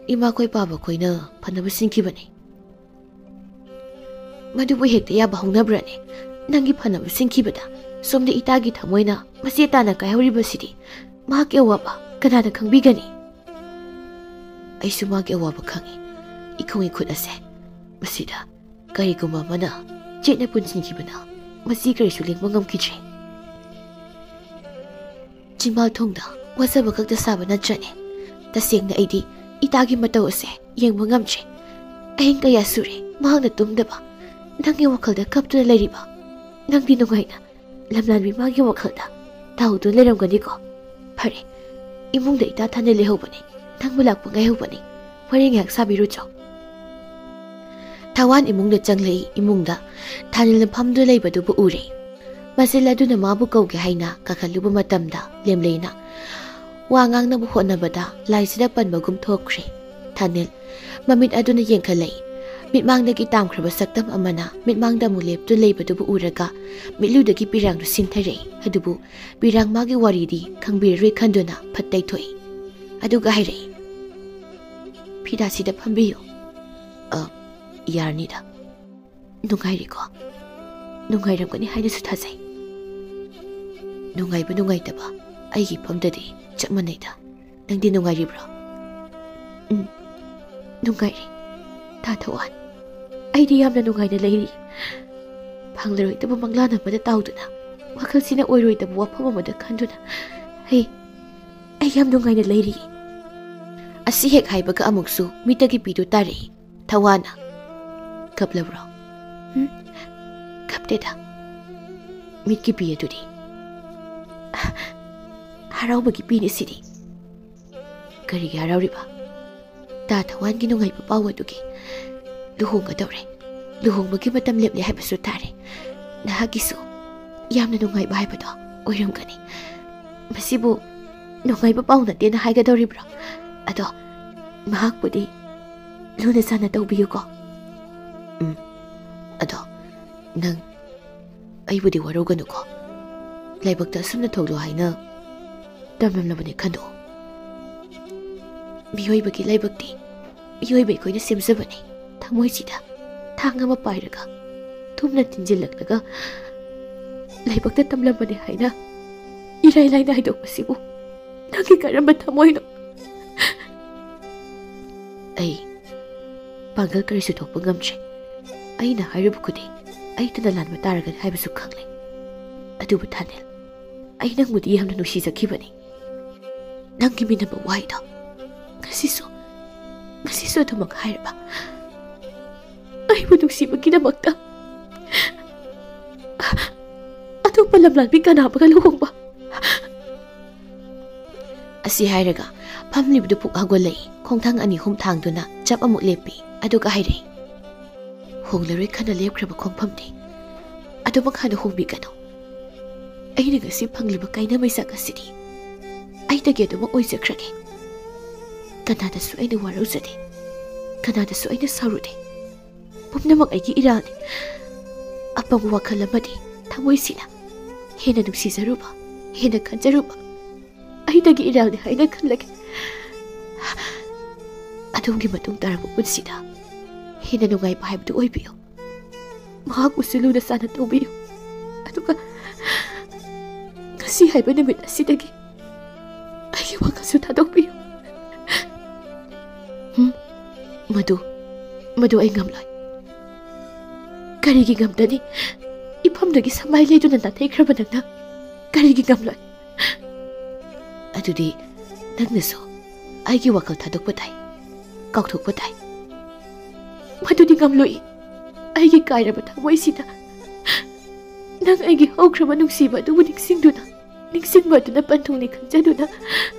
ꯏꯃꯥꯈꯣꯏ ꯄꯥꯕꯈꯣꯏꯅ ꯐꯅꯕ ꯁꯤꯟꯈꯤꯕꯅꯤ꯫" "ꯃꯗꯨꯕꯨ ꯍꯦꯛꯇ ꯌꯥꯕ ꯍꯧꯅꯕ꯭ꯔꯅꯦ? ꯅꯪꯒꯤ ꯐꯅꯕ ꯁꯤꯟꯈꯤꯕꯗ ꯁꯣꯝꯗ ꯏꯇꯥꯒꯤ ꯊꯃꯣꯏꯅ ꯃꯆꯦꯠ ꯇꯥꯅ ꯀꯥꯏꯍꯧꯔꯤꯕꯁꯤꯗꯤ ꯃꯍꯥꯛꯀꯤ ꯑꯋꯥꯕ ꯀꯅꯥꯅ ꯈꯪꯕꯤꯒꯅꯤ?" "ꯑꯩꯁꯨ ꯃꯥꯒꯤ ꯑꯋꯥꯕ ꯈꯪꯏ꯫ ꯏꯈꯣꯡ ꯏꯈꯨꯠ ꯑꯁꯦ ꯃꯁꯤꯗ ꯀꯔꯤꯒꯨꯝꯕ ꯑꯃꯅ ꯆꯦꯠꯅ ꯄꯨꯟꯁꯤꯟꯈꯤꯕꯅ ꯃꯁꯤ ꯀꯔꯤꯁꯨ ꯂꯦꯡꯕ ꯉꯝꯈꯤꯗ꯭ꯔꯦ꯫" "ꯆꯤꯡꯃꯥ ꯊꯣꯡꯗ ꯋꯥꯖꯕ ꯈꯛꯇ ꯁꯥꯕ ꯅꯠꯇ꯭ꯔꯅꯦ? ꯇꯁꯦꯡꯅ ꯑꯩꯗꯤ ꯏꯇꯥꯒꯤ ꯃꯇꯧ ꯑꯁꯦ ꯌꯦꯡꯕ ꯉꯝꯗ꯭ꯔꯦ꯫ ꯑꯍꯤꯡ ꯀꯌꯥ ꯁꯨꯔꯦ ꯃꯍꯥꯛꯅ ꯇꯨꯝꯗꯕ꯫ ꯅꯪꯒꯤ ꯋꯥꯈꯜꯗ ꯀꯞꯇꯨꯅ ꯂꯩꯔꯤꯕ꯫ ꯅꯪꯗꯤ ꯅꯨꯡꯉꯥꯏꯅ ꯂꯝꯂꯥꯟꯕꯤ ꯃꯥꯒꯤ ꯋꯥꯈꯜꯗ ꯇꯥꯎꯗꯨꯅ ꯂꯩꯔꯝꯒꯅꯤꯀꯣ꯫ ꯐꯔꯦ, ꯏꯃꯨꯡꯗ ꯏꯇꯥ ꯊꯥꯅ ꯂꯩꯍꯧꯕꯅꯤ, ꯅꯪꯕꯨ ꯂꯥꯛꯄ ꯉꯥꯏꯍꯧꯕꯅꯤ꯫ ꯋꯥꯔꯤ ꯉꯥꯏꯍꯥꯛ ꯁꯥꯕꯤꯔꯨꯆꯣ꯫" ꯊꯋꯥꯟ ꯏꯃꯨꯡꯗ ꯆꯪꯂꯛꯏ꯫ ꯏꯃꯨꯡꯗ ꯊꯥꯅꯤꯜꯅ ꯐꯝꯗꯨꯅ ꯂꯩꯕꯗꯨꯕꯨ ꯎꯔꯦ꯫ ꯃꯆꯤꯜ ꯑꯗꯨꯅ ꯃꯥꯕꯨ ꯀꯧꯒꯦ ꯍꯥꯏꯅ ꯀꯥꯈꯠꯂꯨꯕ ꯃꯇꯝꯗ ꯂꯦꯝꯂꯩꯅ ꯋꯥ ꯉꯥꯡꯅꯕ ꯍꯣꯠꯅꯕꯗ ꯂꯥꯏꯁꯤꯗ ꯄꯟꯕꯒꯨꯝ ꯊꯣꯛꯈ꯭ꯔꯦ꯫ ꯊꯥꯅꯤꯜ ꯃꯃꯤꯠ ꯑꯗꯨꯅ ꯌꯦꯡꯈꯠꯂꯛꯏ꯫ ꯃꯤꯠꯃꯥꯡꯗꯒꯤ ꯇꯥꯝꯈ꯭ꯔꯕ ꯁꯛꯇꯝ ꯑꯃꯅ ꯃꯤꯠꯃꯥꯡꯗ ꯑꯃꯨꯛ ꯂꯦꯞꯇꯨꯅ ꯂꯩꯕꯗꯨꯕꯨ ꯎꯔꯒ ꯃꯤꯠꯂꯨꯗꯒꯤ ꯄꯤꯔꯥꯡꯗꯨ ꯁꯤꯟꯊꯔꯛꯏ꯫ ꯑꯗꯨꯕꯨ ꯄꯤꯔꯥꯡ ꯃꯥꯒꯤ ꯋꯥꯔꯤꯗꯤ ꯈꯪꯕꯤꯔꯔꯣꯏ ꯈꯟꯗꯨꯅ ꯐꯠ ꯇꯩꯊꯣꯛꯏ꯫ ꯑꯗꯨꯒ ꯍꯥꯏꯔꯛꯏ, "ꯐꯤꯗꯥꯁꯤꯗ ꯐꯝꯕꯤꯌꯨ꯫" "ꯑ, ꯌꯥꯔꯅꯤꯗ꯫ ꯅꯨꯡꯉꯥꯏꯔꯤꯀꯣ? ꯅꯨꯡꯉꯥꯏꯔꯝꯒꯅꯤ ꯍꯥꯏꯅꯁꯨ ꯊꯥꯖꯩ꯫ ꯅꯨꯡꯉꯥꯏꯕ ꯅꯨꯡꯉꯥꯏꯇꯕ ꯑꯩꯒꯤ ꯏꯐꯝꯗꯗꯤ ꯆꯞ ꯃꯥꯟꯅꯩꯗ꯫ ꯅꯪꯗꯤ ꯅꯨꯡꯉꯥꯏꯔꯤꯕ꯭ꯔꯣ? ꯎꯝ, ꯅꯨꯡꯉꯥꯏꯔꯤ꯫ ꯇꯥ ꯊꯋꯥꯟ, ꯑꯩꯗꯤ ꯌꯥꯝꯅ ꯅꯨꯡꯉꯥꯏꯅ ꯂꯩꯔꯤ꯫ ꯐꯪꯂꯔꯣꯏꯗꯕ ꯃꯪꯂꯥꯟ ꯑꯃꯗ ꯇꯥꯎꯗꯨꯅ, ꯋꯥꯈꯜꯁꯤꯅ ꯑꯣꯏꯔꯣꯏꯗꯕ ꯋꯥꯐꯝ ꯑꯃꯗ ꯈꯟꯗꯨꯅ, ꯑꯩ, ꯑꯩ ꯌꯥꯝ ꯅꯨꯡꯉꯥꯏꯅ ꯂꯩꯔꯤ꯫ ꯑꯁꯤ ꯍꯦꯛ ꯍꯥꯏꯕꯒ ꯑꯃꯨꯛꯁꯨ ꯃꯤꯠꯇꯒꯤ ꯄꯤꯗꯨ ꯇꯥꯔꯛꯏ꯫ ꯊꯋꯥꯟꯅ, "ꯀꯞꯂꯕ꯭ꯔꯣ?" "ꯎꯝ, ꯀꯞꯇꯦꯗ꯫ ꯃꯤꯠꯀꯤ ꯄꯤ ꯑꯗꯨꯗꯤ?" "ꯍꯔꯥꯎꯕꯒꯤ ꯄꯤꯅꯤ ꯁꯤꯗꯤ꯫" "ꯀꯔꯤꯒꯤ ꯍꯔꯥꯎꯔꯤꯕ?" "ꯇꯥ ꯊꯋꯥꯟꯒꯤ ꯅꯨꯡꯉꯥꯏꯕ ꯄꯥꯎ ꯑꯗꯨꯒꯤ꯫ ꯂꯨꯍꯣꯡꯒꯗꯧꯔꯦ꯫ ꯂꯨꯍꯣꯡꯕꯒꯤ ꯃꯇꯝ ꯂꯦꯞꯂꯦ ꯍꯥꯏꯕꯁꯨ ꯇꯥꯔꯦ꯫ ꯅꯍꯥꯛꯀꯤꯁꯨ ꯌꯥꯝꯅ ꯅꯨꯡꯉꯥꯏꯕ ꯍꯥꯏꯕꯗꯣ ꯑꯣꯏꯔꯝꯒꯅꯤ꯫ ꯃꯁꯤꯕꯨ ꯅꯨꯡꯉꯥꯏꯕ ꯄꯥꯎ ꯅꯠꯇꯦꯅ ꯍꯥꯏꯒꯗꯧꯔꯤꯕ꯭ꯔꯣ? ꯑꯗꯣ ꯃꯍꯥꯛꯄꯨꯗꯤ ꯂꯨꯅ ꯆꯥꯟꯅ ꯇꯧꯕꯤꯌꯨꯀꯣ꯫" "ꯎꯝ, ꯑꯗꯣ ꯅꯪ ꯑꯩꯕꯨꯗꯤ ꯋꯥꯔꯧꯒꯅꯨꯀꯣ꯫ ꯂꯥꯏꯕꯛꯇ ꯑꯁꯨꯝꯅ ꯊꯣꯛꯂꯣ ꯍꯥꯏꯅ ꯇꯝꯂꯝꯂꯕꯅꯤ ꯈꯟꯗꯣꯛꯑꯣ꯫ ꯃꯤꯑꯣꯏꯕꯒꯤ ꯂꯥꯏꯕꯛꯇꯤ ꯃꯤꯑꯣꯏꯕ ꯑꯩꯈꯣꯏꯅ ꯁꯦꯝꯖꯕꯅꯤ꯫ ꯊꯃꯣꯏꯁꯤꯗ ꯊꯥꯡ ꯑꯃ ꯄꯥꯏꯔꯒ ꯊꯨꯝꯅ ꯊꯤꯟꯖꯤꯜꯂꯛꯂꯒ ꯂꯥꯏꯕꯛꯇ ꯇꯝꯂꯝꯕꯅꯤ ꯍꯥꯏꯅ ꯏꯔꯥꯏ ꯂꯥꯏꯅ ꯍꯥꯏꯗꯣꯛꯄꯁꯤꯕꯨ ꯅꯪꯒꯤ ꯀꯔꯝꯕ ꯊꯃꯣꯏꯅꯣ?" "ꯑꯩ ꯄꯥꯡꯒꯜ ꯀꯔꯤꯁꯨ ꯊꯣꯛꯄ ꯉꯝꯗ꯭ꯔꯦ꯫ ꯑꯩꯅ ꯍꯥꯏꯔꯤꯕ ꯈꯨꯗꯤꯡ ꯑꯩꯇꯅ ꯂꯥꯟꯕ ꯇꯥꯔꯒꯅꯤ ꯍꯥꯏꯕꯁꯨ ꯈꯪꯂꯦ꯫ ꯑꯗꯨꯕꯨ ꯊꯥꯅꯤꯜ, ꯑꯩ ꯅꯪꯕꯨꯗꯤ ꯌꯥꯝꯅ ꯅꯨꯡꯁꯤꯖꯈꯤꯕꯅꯤ꯫ ꯅꯪꯒꯤ ꯃꯤꯅꯝꯕ ꯋꯥꯍꯩꯗꯣ ꯉꯁꯤꯁꯨ, ꯉꯁꯤꯁꯨ ꯑꯗꯨꯃꯛ ꯍꯥꯏꯔꯕ? ꯑꯩꯕꯨ ꯅꯨꯡꯁꯤꯕꯒꯤꯗꯃꯛꯇ ꯑꯇꯣꯞꯄ ꯂꯝꯂꯥꯟꯕꯤ ꯀꯅꯥ ꯑꯃꯒ ꯂꯨꯍꯣꯡꯕ?" ꯑꯁꯤ ꯍꯥꯏꯔꯒ ꯐꯝꯂꯤꯕꯗꯨ ꯄꯨꯛ ꯍꯧꯒꯠꯂꯛꯏ꯫ ꯈꯣꯡꯊꯥꯡ ꯑꯅꯤ ꯑꯍꯨꯝ ꯊꯥꯡꯗꯨꯅ ꯆꯞ ꯑꯃꯨꯛ ꯂꯦꯞꯄꯤ꯫ ꯑꯗꯨꯒ ꯍꯥꯏꯔꯛꯏ, "ꯍꯣꯡꯂꯔꯣꯏ ꯈꯟꯅ ꯂꯦꯞꯈ꯭ꯔꯕ ꯈꯣꯡꯐꯝꯗꯤ ꯑꯗꯨꯃꯛ ꯍꯥꯟꯅ ꯍꯣꯡꯕꯤꯒꯅꯨ꯫ ꯑꯩꯅ ꯉꯁꯤ ꯐꯪꯂꯤꯕ ꯀꯥꯏꯅ ꯃꯩꯆꯥꯛ ꯑꯁꯤꯗꯤ ꯑꯩꯗꯒꯤ ꯑꯗꯨꯃꯛ ꯑꯣꯏꯖꯈ꯭ꯔꯒꯦ꯫ ꯀꯅꯥꯗꯁꯨ ꯑꯩꯅ ꯋꯥꯔꯧꯖꯗꯦ, ꯀꯅꯥꯗꯁꯨ ꯑꯩꯅ ꯁꯥꯎꯔꯨꯗꯦ꯫ ꯄꯨꯝꯅꯃꯛ ꯑꯩꯒꯤ ꯏꯔꯥꯜꯅꯤ꯫ ꯑꯄꯪꯕ ꯋꯥꯈꯜ ꯑꯃꯗꯤ ꯊꯃꯣꯏꯁꯤꯅ ꯍꯦꯟꯅ ꯅꯨꯡꯁꯤꯖꯔꯨꯕ, ꯍꯦꯟꯅ ꯈꯟꯖꯔꯨꯕ ꯑꯩꯗꯒꯤ ꯏꯔꯥꯜꯅꯤ ꯍꯥꯏꯅ ꯈꯜꯂꯒꯦ꯫ ꯑꯗꯣꯝꯒꯤ ꯃꯇꯨꯡ ꯇꯥꯔꯛꯄ ꯄꯨꯟꯁꯤꯗ ꯍꯦꯟꯅ ꯅꯨꯡꯉꯥꯏꯕ ꯍꯥꯏꯕꯗꯨ ꯑꯣꯏꯕꯤꯌꯨ꯫ ꯃꯍꯥꯛꯄꯨꯁꯨ ꯂꯨꯅ ꯆꯥꯟꯅ ꯇꯧꯕꯤꯌꯨ꯫ ꯑꯗꯨꯒ ꯉꯁꯤ ꯍꯥꯏꯕ ꯅꯨꯃꯤꯠ ꯑꯁꯤꯗꯒꯤ ꯑꯩꯒꯤ ꯋꯥꯈꯜꯁꯨ ꯊꯥꯗꯣꯛꯄꯤꯌꯨ꯫ ꯍꯨꯝ, ꯃꯗꯨ, ꯃꯗꯨ ꯑꯩ ꯉꯝꯂꯣꯏ꯫ ꯀꯔꯤꯒꯤ ꯉꯝꯗꯅꯤ? ꯏꯐꯝꯗꯒꯤ ꯁꯃꯥꯏ ꯂꯩꯗꯨꯅ ꯅꯥꯊꯩꯈ꯭ꯔꯕ ꯅꯪꯅ ꯀꯔꯤꯒꯤ ꯉꯝꯂꯣꯏ? ꯑꯗꯨꯗꯤ ꯅꯪꯅꯁꯨ ꯑꯩꯒꯤ ꯋꯥꯈꯜ ꯊꯥꯗꯣꯛꯄ ꯇꯥꯏ, ꯀꯥꯎꯊꯣꯛꯄ ꯇꯥꯏ꯫ ꯃꯗꯨꯗꯤ ꯉꯝꯂꯣꯏ꯫ ꯑꯩꯒꯤ ꯀꯥꯏꯔꯕ ꯊꯃꯣꯏꯁꯤꯗ ꯅꯪ ꯑꯩꯒꯤ ꯍꯧꯈ꯭ꯔꯕ ꯅꯨꯡꯁꯤꯕ ꯑꯗꯨꯕꯨ ꯅꯤꯡꯁꯤꯡꯗꯨꯅ, ꯅꯤꯡꯁꯤꯡꯕ ꯑꯗꯨꯅ ꯄꯟꯊꯨꯡꯅꯤ ꯈꯟꯖꯗꯨꯅ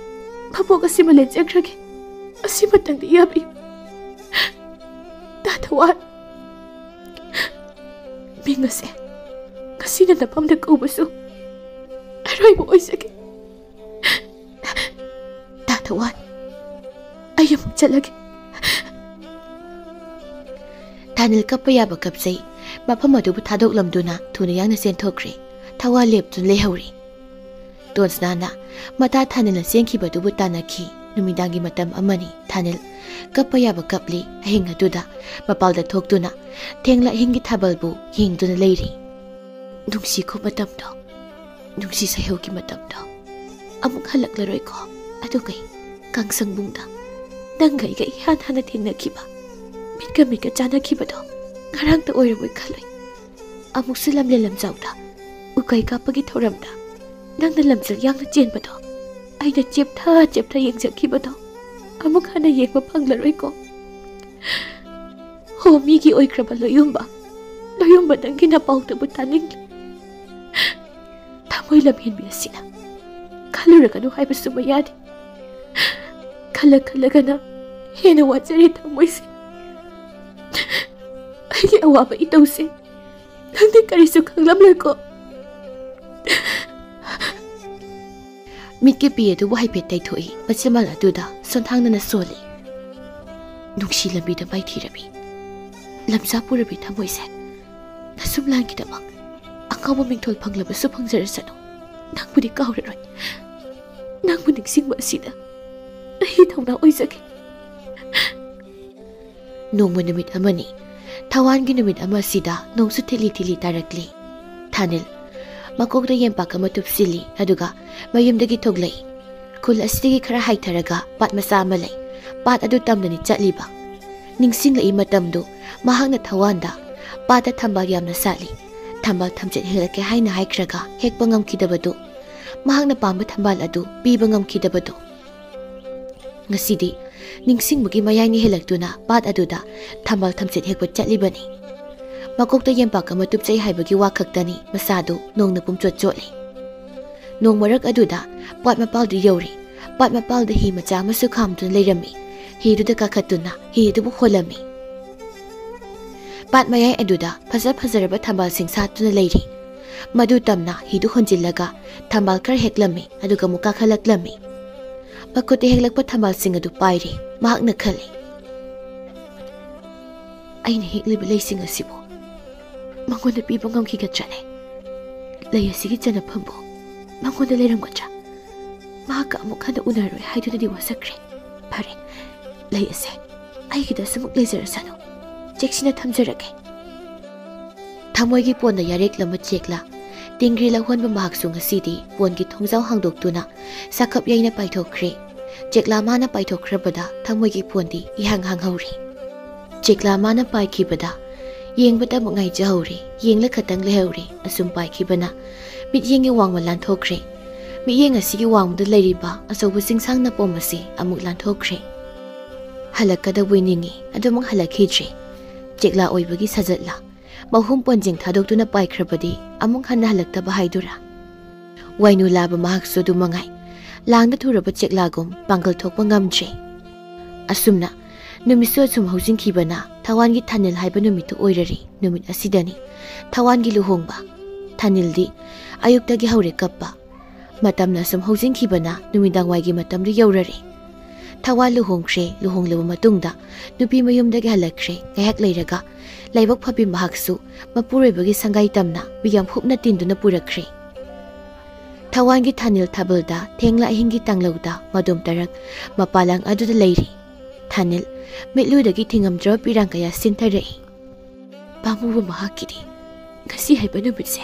ꯃꯄꯣꯛ ꯑꯁꯤꯃ ꯂꯦꯟꯖꯈ꯭ꯔꯒꯦ꯫ ꯑꯁꯤꯃꯇꯪꯗꯤ ꯌꯥꯕꯤꯌꯨ꯫ ꯇꯥ ꯊꯋꯥꯟ, ꯃꯤꯡ ꯑꯁꯦ ꯉꯁꯤꯅ ꯅꯐꯝꯗ ꯀꯧꯕꯁꯨ ꯑꯔꯣꯏꯕ ꯑꯣꯏꯖꯒꯦ꯫ ꯇꯥ ꯊꯋꯥꯟ, ꯑꯩ ꯑꯃꯨꯛ ꯆꯠꯂꯒꯦ꯫ ꯊꯥꯅꯤꯜ ꯀꯞꯄ ꯌꯥꯕ ꯀꯞꯆꯩ꯫ ꯃꯐꯝ ꯑꯗꯨꯕꯨ ꯊꯥꯗꯣꯛꯂꯝꯗꯨꯅ ꯊꯨꯅ ꯌꯥꯡꯅ ꯆꯦꯟꯊꯣꯛꯈ꯭ꯔꯦ꯫ ꯊꯋꯥꯟ ꯂꯦꯞꯇꯨꯅ ꯂꯩꯍꯧꯔꯦ꯫ ꯇꯣꯟꯁꯅꯥꯅ ꯃꯇꯥ ꯊꯥꯅꯤꯜꯅ ꯆꯦꯟꯈꯤꯕꯗꯨꯕꯨ ꯇꯥꯟꯅꯈꯤ꯫ ꯅꯨꯃꯤꯗꯥꯡꯒꯤ ꯃꯇꯝ ꯑꯃꯅꯤ꯫ ꯊꯥꯅꯤꯜ ꯀꯞꯄ ꯌꯥꯕ ꯀꯞꯂꯤ꯫ ꯑꯍꯤꯡ ꯑꯗꯨꯗ ꯃꯄꯥꯜꯗ ꯊꯣꯛꯇꯨꯅ ꯊꯦꯡꯂ ꯑꯍꯤꯡꯒꯤ ꯊꯥꯕꯜꯕꯨ ꯌꯦꯡꯗꯨꯅ ꯂꯩꯔꯤ꯫ ꯅꯨꯡꯁꯤꯈꯣ ꯃꯇꯝꯗꯣ, ꯅꯨꯡꯁꯤ ꯁꯩꯍꯧꯒꯤ ꯃꯇꯝꯗꯣ ꯑꯃꯨꯛ ꯍꯜꯂꯛꯂꯔꯣꯏꯀꯣ꯫ ꯑꯗꯨꯒ ꯀꯥꯡꯁꯪꯕꯨꯡꯗ ꯅꯪꯒ ꯑꯩꯒ ꯏꯍꯥꯟ ꯍꯥꯟꯅ ꯊꯦꯡꯅꯈꯤꯕ, ꯃꯤꯠꯀ ꯃꯤꯠꯀ ꯆꯥꯟꯅꯈꯤꯕꯗꯣ ꯉꯔꯥꯡꯇ ꯑꯣꯏꯔꯝꯃꯣꯏ ꯈꯜꯂꯨꯏ꯫ ꯑꯃꯨꯛꯁꯨ ꯂꯝꯂꯦꯟ ꯂꯝꯖꯥꯎꯗ ꯎꯀꯥꯏ ꯀꯥꯞꯄꯒꯤ ꯊꯧꯔꯝꯗ ꯅꯪꯅ ꯂꯝꯖꯦꯜ ꯌꯥꯡꯅ ꯆꯦꯟꯕꯗꯣ ꯑꯩꯅ ꯆꯦꯞꯊ ꯆꯦꯞꯊ ꯌꯦꯡꯖꯈꯤꯕꯗꯣ ꯑꯃꯨꯛ ꯍꯟꯅ ꯌꯦꯡꯕ ꯐꯪꯂꯔꯣꯏꯀꯣ꯫ ꯍꯣ, ꯃꯤꯒꯤ ꯑꯣꯏꯈ꯭ꯔꯕ ꯂꯣꯌꯨꯝꯕ, ꯂꯣꯌꯨꯝꯕ ꯅꯪꯒꯤ ꯅꯄꯥꯎꯗꯨꯕꯨ ꯇꯥꯅꯤꯡꯂꯦ꯫ ꯊꯃꯣꯏ ꯂꯝꯍꯦꯟꯕꯤ ꯑꯁꯤꯅ ꯈꯜꯂꯨꯔꯒꯅꯨ ꯍꯥꯏꯕꯁꯨ ꯌꯥꯗꯦ꯫ ꯈꯜꯂ ꯈꯜꯂꯒꯅ ꯍꯦꯟꯅ ꯋꯥꯖꯔꯦ ꯊꯃꯣꯏꯁꯦ꯫ ꯑꯩꯒꯤ ꯑꯋꯥꯕ ꯏꯇꯧꯁꯦ ꯅꯪꯗꯤ ꯀꯔꯤꯁꯨ ꯈꯪꯂꯝꯂꯣꯏꯀꯣ꯫ ꯃꯤꯠꯀꯤ ꯄꯤ ꯑꯗꯨꯕꯨ ꯍꯥꯏꯐꯦꯠ ꯇꯩꯊꯣꯛꯏ꯫ ꯃꯆꯤꯟꯕꯥꯜ ꯑꯗꯨꯗ ꯁꯣꯟꯊꯥꯡꯅꯅ ꯁꯣꯜꯂꯤ꯫ ꯅꯨꯡꯁꯤ ꯂꯝꯕꯤꯗ ꯃꯥꯏꯊꯤꯔꯕꯤ, ꯂꯝꯆꯥ ꯄꯨꯔꯕꯤ ꯊꯃꯣꯏꯁꯦ, ꯅꯁꯨꯝꯂꯥꯟꯒꯤꯗꯃꯛ ꯑꯉꯥꯎꯕ ꯃꯤꯡꯊꯣꯜ ꯐꯪꯂꯕꯁꯨ ꯐꯪꯖꯔꯁꯅꯨ, ꯅꯪꯕꯨꯗꯤ ꯀꯥꯎꯔꯔꯣꯏ꯫ ꯅꯪꯕꯨ ꯅꯤꯡꯁꯤꯡꯕ ꯑꯁꯤꯗ ꯑꯩ ꯊꯧꯅꯥ ꯑꯣꯏꯖꯒꯦ꯫ ꯅꯣꯡꯃ ꯅꯨꯃꯤꯠ ꯑꯃꯅꯤ꯫ ꯊꯋꯥꯟꯒꯤ ꯅꯨꯃꯤꯠ ꯑꯃ ꯑꯁꯤꯗ ꯅꯣꯡꯁꯨ ꯊꯤꯠꯂꯤ ꯊꯤꯠꯂꯤ ꯇꯥꯔꯛꯂꯤ꯫ ꯊꯥꯅꯤꯜ ꯃꯀꯣꯛꯇ ꯌꯦꯝꯄꯥꯛ ꯑꯃ ꯇꯨꯞꯁꯤꯜꯂꯤ, ꯑꯗꯨꯒ ꯃꯌꯨꯝꯗꯒꯤ ꯊꯣꯛꯂꯛꯏ꯫ ꯈꯨꯜ ꯑꯁꯤꯗꯒꯤ ꯈꯔ ꯍꯥꯏꯊꯔꯒ ꯄꯥꯠ ꯃꯆꯥ ꯑꯃ ꯂꯩ꯫ ꯄꯥꯠ ꯑꯗꯨ ꯇꯝꯗꯅꯤ ꯆꯠꯂꯤꯕ꯫ ꯅꯤꯡꯁꯤꯡꯂꯛꯏ ꯃꯇꯝꯗꯨ꯫ ꯃꯍꯥꯛꯅ ꯊꯋꯥꯟꯗ, "ꯄꯥꯠꯇ ꯊꯝꯕꯥꯜ ꯌꯥꯝꯅ ꯁꯥꯠꯂꯤ꯫ ꯊꯝꯕꯥꯜ ꯊꯝꯆꯦꯠ ꯍꯦꯛꯂꯛꯀꯦ" ꯍꯥꯏꯅ ꯍꯥꯏꯈ꯭ꯔꯒ ꯍꯦꯛꯄ ꯉꯝꯈꯤꯗꯕꯗꯨ꯫ ꯃꯍꯥꯛꯅ ꯄꯥꯝꯕ ꯊꯝꯕꯥꯜ ꯑꯗꯨ ꯄꯤꯕ ꯉꯝꯈꯤꯗꯕꯗꯨ꯫ ꯉꯁꯤꯗꯤ ꯅꯤꯡꯁꯤꯡꯕꯒꯤ ꯃꯌꯥꯏꯅ ꯍꯦꯜꯂꯛꯇꯨꯅ ꯄꯥꯠ ꯑꯗꯨꯗ ꯊꯝꯕꯥꯜ ꯊꯝꯆꯦꯠ ꯍꯦꯛꯄ ꯆꯠꯂꯤꯕꯅꯤ꯫ ꯃꯀꯣꯛꯇ ꯌꯦꯝꯄꯥꯛ ꯑꯃ ꯇꯨꯞꯆꯩ ꯍꯥꯏꯕꯒꯤ ꯋꯥ ꯈꯛꯇꯅꯤ ꯃꯁꯥꯗꯨ ꯅꯣꯡꯅ ꯄꯨꯝꯆꯣꯠ ꯆꯣꯠꯂꯤ꯫ ꯅꯣꯡ ꯃꯔꯛ ꯑꯗꯨꯗ ꯄꯥꯠ ꯃꯄꯥꯜꯗꯨ ꯌꯧꯔꯤ꯫ ꯄꯥꯠ ꯃꯄꯥꯜꯗ ꯍꯤ ꯃꯆꯥ ꯑꯃꯁꯨ ꯈꯥꯝꯗꯨꯅ ꯂꯩꯔꯝꯃꯤ꯫ ꯍꯤꯗꯨꯗ ꯀꯥꯈꯠꯇꯨꯅ ꯍꯤ ꯑꯗꯨꯕꯨ ꯍꯣꯜꯂꯝꯃꯤ꯫ ꯄꯥꯠ ꯃꯌꯥꯏ ꯑꯗꯨꯗ ꯐꯖ ꯐꯖꯔꯕ ꯊꯝꯕꯥꯜꯁꯤꯡ ꯁꯥꯠꯇꯨꯅ ꯂꯩꯔꯤ꯫ ꯃꯗꯨ ꯇꯝꯅ ꯍꯤꯗꯨ ꯍꯣꯟꯖꯤꯜꯂꯒ ꯊꯝꯕꯥꯜ ꯈꯔ ꯍꯦꯛꯂꯝꯃꯤ, ꯑꯗꯨꯒ ꯑꯃꯨꯛ ꯀꯥꯈꯠꯂꯛꯂꯝꯃꯤ꯫ ꯃꯈꯨꯠꯇ ꯍꯦꯛꯂꯛꯄ ꯊꯝꯕꯥꯜꯁꯤꯡ ꯑꯗꯨ ꯄꯥꯏꯔꯦ꯫ ꯃꯍꯥꯛꯅ ꯈꯜꯂꯤ, "ꯑꯩꯅ ꯍꯦꯛꯂꯤꯕ ꯂꯩꯁꯤꯡ ꯑꯁꯤꯕꯨ ꯃꯉꯣꯟꯗ ꯄꯤꯕ ꯉꯝꯈꯤꯒꯗ꯭ꯔꯅꯦ? ꯂꯩ ꯑꯁꯤꯒꯤ ꯆꯅꯐꯝꯕꯨ ꯃꯉꯣꯟꯗ ꯂꯩꯔꯝꯒꯗ꯭ꯔꯥ? ꯃꯍꯥꯛꯀ ꯑꯃꯨꯛ ꯍꯟꯅ ꯎꯅꯔꯣꯏ ꯍꯥꯏꯗꯨꯅꯗꯤ ꯋꯥꯁꯛꯈ꯭ꯔꯦ꯫ ꯐꯔꯦ, ꯂꯩ ꯑꯁꯦ ꯑꯩꯒꯤꯗ ꯑꯁꯨꯃꯛ ꯂꯩꯖꯔꯁꯅꯨ꯫ ꯆꯦꯛꯁꯤꯟꯅ ꯊꯝꯖꯔꯒꯦ꯫" ꯊꯃꯣꯏꯒꯤ ꯄꯣꯟꯗ ꯌꯥꯔꯦꯛꯂꯝꯕ ꯆꯦꯛꯂꯥ ꯇꯤꯡꯒ꯭ꯔꯤ ꯂꯧꯍꯣꯟꯕ ꯃꯍꯥꯛꯁꯨ ꯉꯁꯤꯗꯤ ꯄꯣꯟꯒꯤ ꯊꯣꯡꯖꯥꯎ ꯍꯥꯡꯗꯣꯛꯇꯨꯅ ꯁꯥꯈꯞ ꯌꯩꯅ ꯄꯥꯏꯊꯣꯛꯈ꯭ꯔꯦ꯫ ꯆꯦꯛꯂꯥ ꯃꯥꯅ ꯄꯥꯏꯊꯣꯛꯈ꯭ꯔꯕꯗ ꯊꯃꯣꯏꯒꯤ ꯄꯣꯟꯗꯤ ꯏꯍꯥꯡ ꯍꯥꯡꯍꯧꯔꯦ꯫ ꯆꯦꯛꯂꯥ ꯃꯥꯅ ꯄꯥꯏꯈꯤꯕꯗ ꯌꯦꯡꯕꯇ ꯑꯃꯨꯛ ꯉꯥꯏꯖꯍꯧꯔꯦ꯫ ꯌꯦꯡꯂ ꯈꯛꯇꯪ ꯂꯩꯍꯧꯔꯦ꯫ ꯑꯁꯨꯝ ꯄꯥꯏꯈꯤꯕꯅ ꯃꯤꯠꯌꯦꯡꯒꯤ ꯋꯥꯡꯃ ꯂꯥꯟꯊꯣꯛꯈ꯭ꯔꯦ꯫ ꯃꯤꯠꯌꯦꯡ ꯑꯁꯤꯒꯤ ꯋꯥꯡꯃꯗ ꯂꯩꯔꯤꯕ ꯑꯆꯧꯕ ꯆꯤꯡꯁꯥꯡ ꯅꯄꯣꯝ ꯑꯁꯤ ꯑꯃꯨꯛ ꯂꯥꯟꯊꯣꯛꯈ꯭ꯔꯦ꯫ ꯍꯜꯂꯛꯀꯗꯕꯣꯏ ꯅꯤꯡꯉꯤ, ꯑꯗꯨꯃꯛ ꯍꯜꯂꯛꯈꯤꯗ꯭ꯔꯦ꯫ ꯆꯦꯛꯂꯥ ꯑꯣꯏꯕꯒꯤ ꯁꯥꯖꯠꯂꯥ? ꯃꯍꯨꯝ ꯄꯣꯟꯖꯤꯡ ꯊꯥꯗꯣꯛꯇꯨꯅ ꯄꯥꯏꯈ꯭ꯔꯕꯗꯤ ꯑꯃꯨꯛ ꯍꯟꯅ ꯍꯜꯂꯛꯇꯕ ꯍꯥꯏꯗꯨꯔꯥ? ꯋꯥꯏꯅꯨ ꯂꯥꯕ ꯃꯍꯥꯛꯁꯨ ꯑꯗꯨ ꯃꯉꯥꯏ꯫ ꯂꯥꯡꯗ ꯊꯨꯔꯕ ꯆꯦꯛꯂꯥꯒꯨꯝ ꯄꯥꯡꯒꯜ ꯊꯣꯛꯄ ꯉꯝꯗ꯭ꯔꯦ꯫ ꯑꯁꯨꯝꯅ ꯅꯨꯃꯤꯠꯁꯨ ꯑꯁꯨꯝ ꯍꯧꯖꯤꯟꯈꯤꯕꯅ ꯊꯋꯥꯟꯒꯤ ꯊꯥꯅꯤꯜ ꯍꯥꯏꯕ ꯅꯨꯃꯤꯠꯇꯨ ꯑꯣꯏꯔꯔꯤ꯫ ꯅꯨꯃꯤꯠ ꯑꯁꯤꯗꯅꯤ ꯊꯋꯥꯟꯒꯤ ꯂꯨꯍꯣꯡꯕ꯫ ꯊꯥꯅꯤꯜꯗꯤ ꯑꯌꯨꯛꯇꯒꯤ ꯍꯧꯔꯦ ꯀꯞꯄ꯫ ꯃꯇꯝꯅ ꯁꯨꯝ ꯍꯧꯖꯤꯟꯈꯤꯕꯅ ꯅꯨꯃꯤꯗꯥꯡꯋꯥꯏꯒꯤ ꯃꯇꯝꯗꯨ ꯌꯧꯔꯔꯦ꯫ ꯊꯋꯥꯟ ꯂꯨꯍꯣꯡꯈ꯭ꯔꯦ꯫ ꯂꯨꯍꯣꯡꯂꯕ ꯃꯇꯨꯡꯗ ꯅꯨꯄꯤ ꯃꯌꯨꯝꯗꯒꯤ ꯍꯜꯂꯛꯈ꯭ꯔꯦ꯫ ꯉꯥꯏꯍꯥꯛ ꯂꯩꯔꯒ ꯂꯥꯏꯕꯛ ꯐꯕꯤ ꯃꯍꯥꯛꯁꯨ ꯃꯄꯨꯔꯣꯏꯕꯒꯤ ꯁꯪꯒꯥꯏ ꯇꯝꯅ ꯃꯤꯌꯥꯝ ꯍꯨꯞꯅ ꯇꯤꯟꯗꯨꯅ ꯄꯨꯔꯛꯈ꯭ꯔꯦ꯫ ꯊꯋꯥꯟꯒꯤ ꯊꯥꯅꯤꯜ ꯊꯥꯕꯜꯗ ꯊꯦꯡꯂ ꯑꯍꯤꯡꯒꯤ ꯇꯥꯡꯂꯧꯗ ꯃꯗꯣꯝ ꯇꯔꯛ ꯃꯄꯥꯂꯥꯡ ꯑꯗꯨꯗ ꯂꯩꯔꯤ꯫ ꯊꯥꯅꯤꯜ ꯃꯤꯠꯂꯨꯗꯒꯤ ꯊꯤꯡꯉꯝꯗ꯭ꯔꯕ ꯄꯤꯔꯥꯡ ꯀꯌꯥ ꯁꯤꯟꯊꯔꯛꯏ꯫ ꯄꯥꯝꯃꯨꯕ ꯃꯍꯥꯛꯀꯤꯗꯤ ꯉꯁꯤ ꯍꯥꯏꯕ ꯅꯨꯃꯤꯠꯁꯦ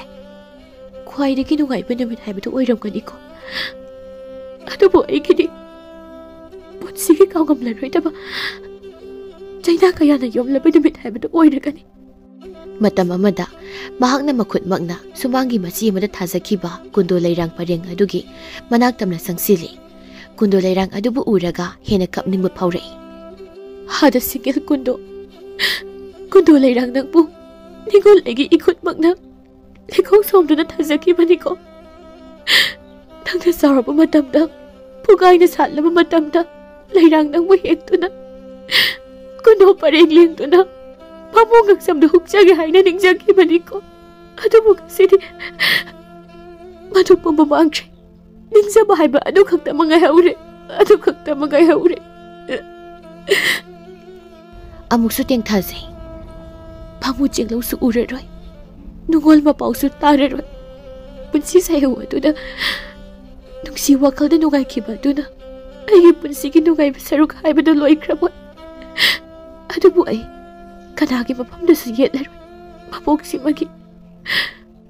ꯈ꯭ꯋꯥꯏꯗꯒꯤ ꯅꯨꯡꯉꯥꯏꯕ ꯅꯨꯃꯤꯠ ꯍꯥꯏꯕꯗꯨ ꯑꯣꯏꯔꯝꯒꯅꯤꯀꯣ꯫ ꯑꯗꯨꯕꯨ ꯑꯩꯒꯤꯗꯤ ꯄꯨꯟꯁꯤꯒꯤ ꯀꯥꯎꯉꯝꯂꯔꯣꯏꯗꯕ ꯆꯩꯅꯥ ꯀꯌꯥꯅ ꯌꯣꯝꯂꯕ ꯅꯨꯃꯤꯠ ꯍꯥꯏꯕꯗꯨ ꯑꯣꯏꯔꯒꯅꯤ꯫ ꯃꯇꯝ ꯑꯃꯗ ꯃꯍꯥꯛꯅ ꯃꯈꯨꯠꯃꯛꯅ ꯁꯨꯃꯥꯡꯒꯤ ꯃꯆꯤ ꯑꯃꯗ ꯊꯥꯖꯈꯤꯕ ꯀꯨꯟꯗꯣ ꯂꯩꯔꯥꯡ ꯄꯔꯦꯡ ꯑꯗꯨꯒꯤ ꯃꯅꯥꯛ ꯇꯝꯅ ꯆꯪꯁꯤꯜꯂꯤ꯫ ꯀꯨꯟꯗꯣ ꯂꯩꯔꯥꯡ ꯑꯗꯨꯕꯨ ꯎꯔꯒ ꯍꯦꯟꯅ ꯀꯞꯅꯤꯡꯕ ꯐꯥꯎꯔꯛꯏ꯫ ꯍꯥꯗ ꯁꯤꯡꯒꯦꯜ ꯀꯨꯟꯗꯣ, ꯀꯨꯟꯗꯣ ꯂꯩꯔꯥꯡ, ꯅꯪꯕꯨ ꯅꯤꯡꯉꯣꯜ ꯑꯩꯒꯤ ꯏꯈꯨꯠꯃꯛꯅ ꯂꯩꯈꯣꯡ ꯁꯣꯝꯗꯨꯅ ꯊꯥꯖꯈꯤꯕꯅꯤꯀꯣ꯫ ꯅꯪꯅ ꯆꯥꯎꯔꯕ ꯃꯇꯝꯗ, ꯐꯨꯒꯥꯏꯅ ꯁꯥꯠꯂꯕ ꯃꯇꯝꯗ, ꯂꯩꯔꯥꯡ ꯅꯪꯕꯨ ꯍꯦꯛꯇꯨꯅ, ꯀꯨꯟꯗꯣ ꯄꯔꯦꯡ ꯂꯦꯡꯗꯨꯅ ꯐꯃꯨꯡ ꯉꯛꯁꯝꯗ ꯍꯨꯛꯆꯒꯦ ꯍꯥꯏꯅ ꯅꯤꯡꯖꯈꯤꯕꯅꯤꯀꯣ꯫ ꯑꯗꯨꯕꯨ ꯉꯁꯤꯗꯤ ꯃꯗꯨ ꯄꯨꯝꯕ ꯃꯥꯡꯈ꯭ꯔꯦ꯫ ꯅꯤꯡꯖꯕ ꯍꯥꯏꯕ ꯑꯗꯨ ꯈꯛꯇꯃꯛ ꯉꯥꯏꯍꯧꯔꯦ, ꯑꯗꯨ ꯈꯛꯇꯃꯛ ꯉꯥꯏꯍꯧꯔꯦ꯫ ꯑꯃꯨꯛꯁꯨ ꯇꯦꯡꯊꯥꯖꯩ꯫ ꯐꯥꯃꯨ ꯆꯦꯡꯂꯧꯁꯨ ꯎꯔꯔꯣꯏ, ꯅꯨꯡꯉꯣꯜ ꯃꯄꯥꯎꯁꯨ ꯇꯥꯔꯔꯣꯏ꯫ ꯄꯨꯟꯁꯤ ꯁꯥꯏꯍꯧ ꯑꯗꯨꯗ ꯅꯨꯡꯁꯤ ꯋꯥꯈꯜꯗ ꯅꯨꯡꯉꯥꯏꯈꯤꯕ ꯑꯗꯨꯅ ꯑꯩꯒꯤ ꯄꯨꯟꯁꯤꯒꯤ ꯅꯨꯡꯉꯥꯏꯕ ꯁꯔꯨꯛ ꯍꯥꯏꯕꯗꯨ ꯂꯣꯏꯈ꯭ꯔꯕꯣꯏ꯫ ꯑꯗꯨꯕꯨ ꯑꯩ ꯀꯅꯥꯒꯤ ꯃꯐꯝꯗꯁꯨ ꯌꯦꯠꯂꯔꯣꯏ꯫ ꯃꯕꯣꯛꯁꯤꯃꯒꯤ,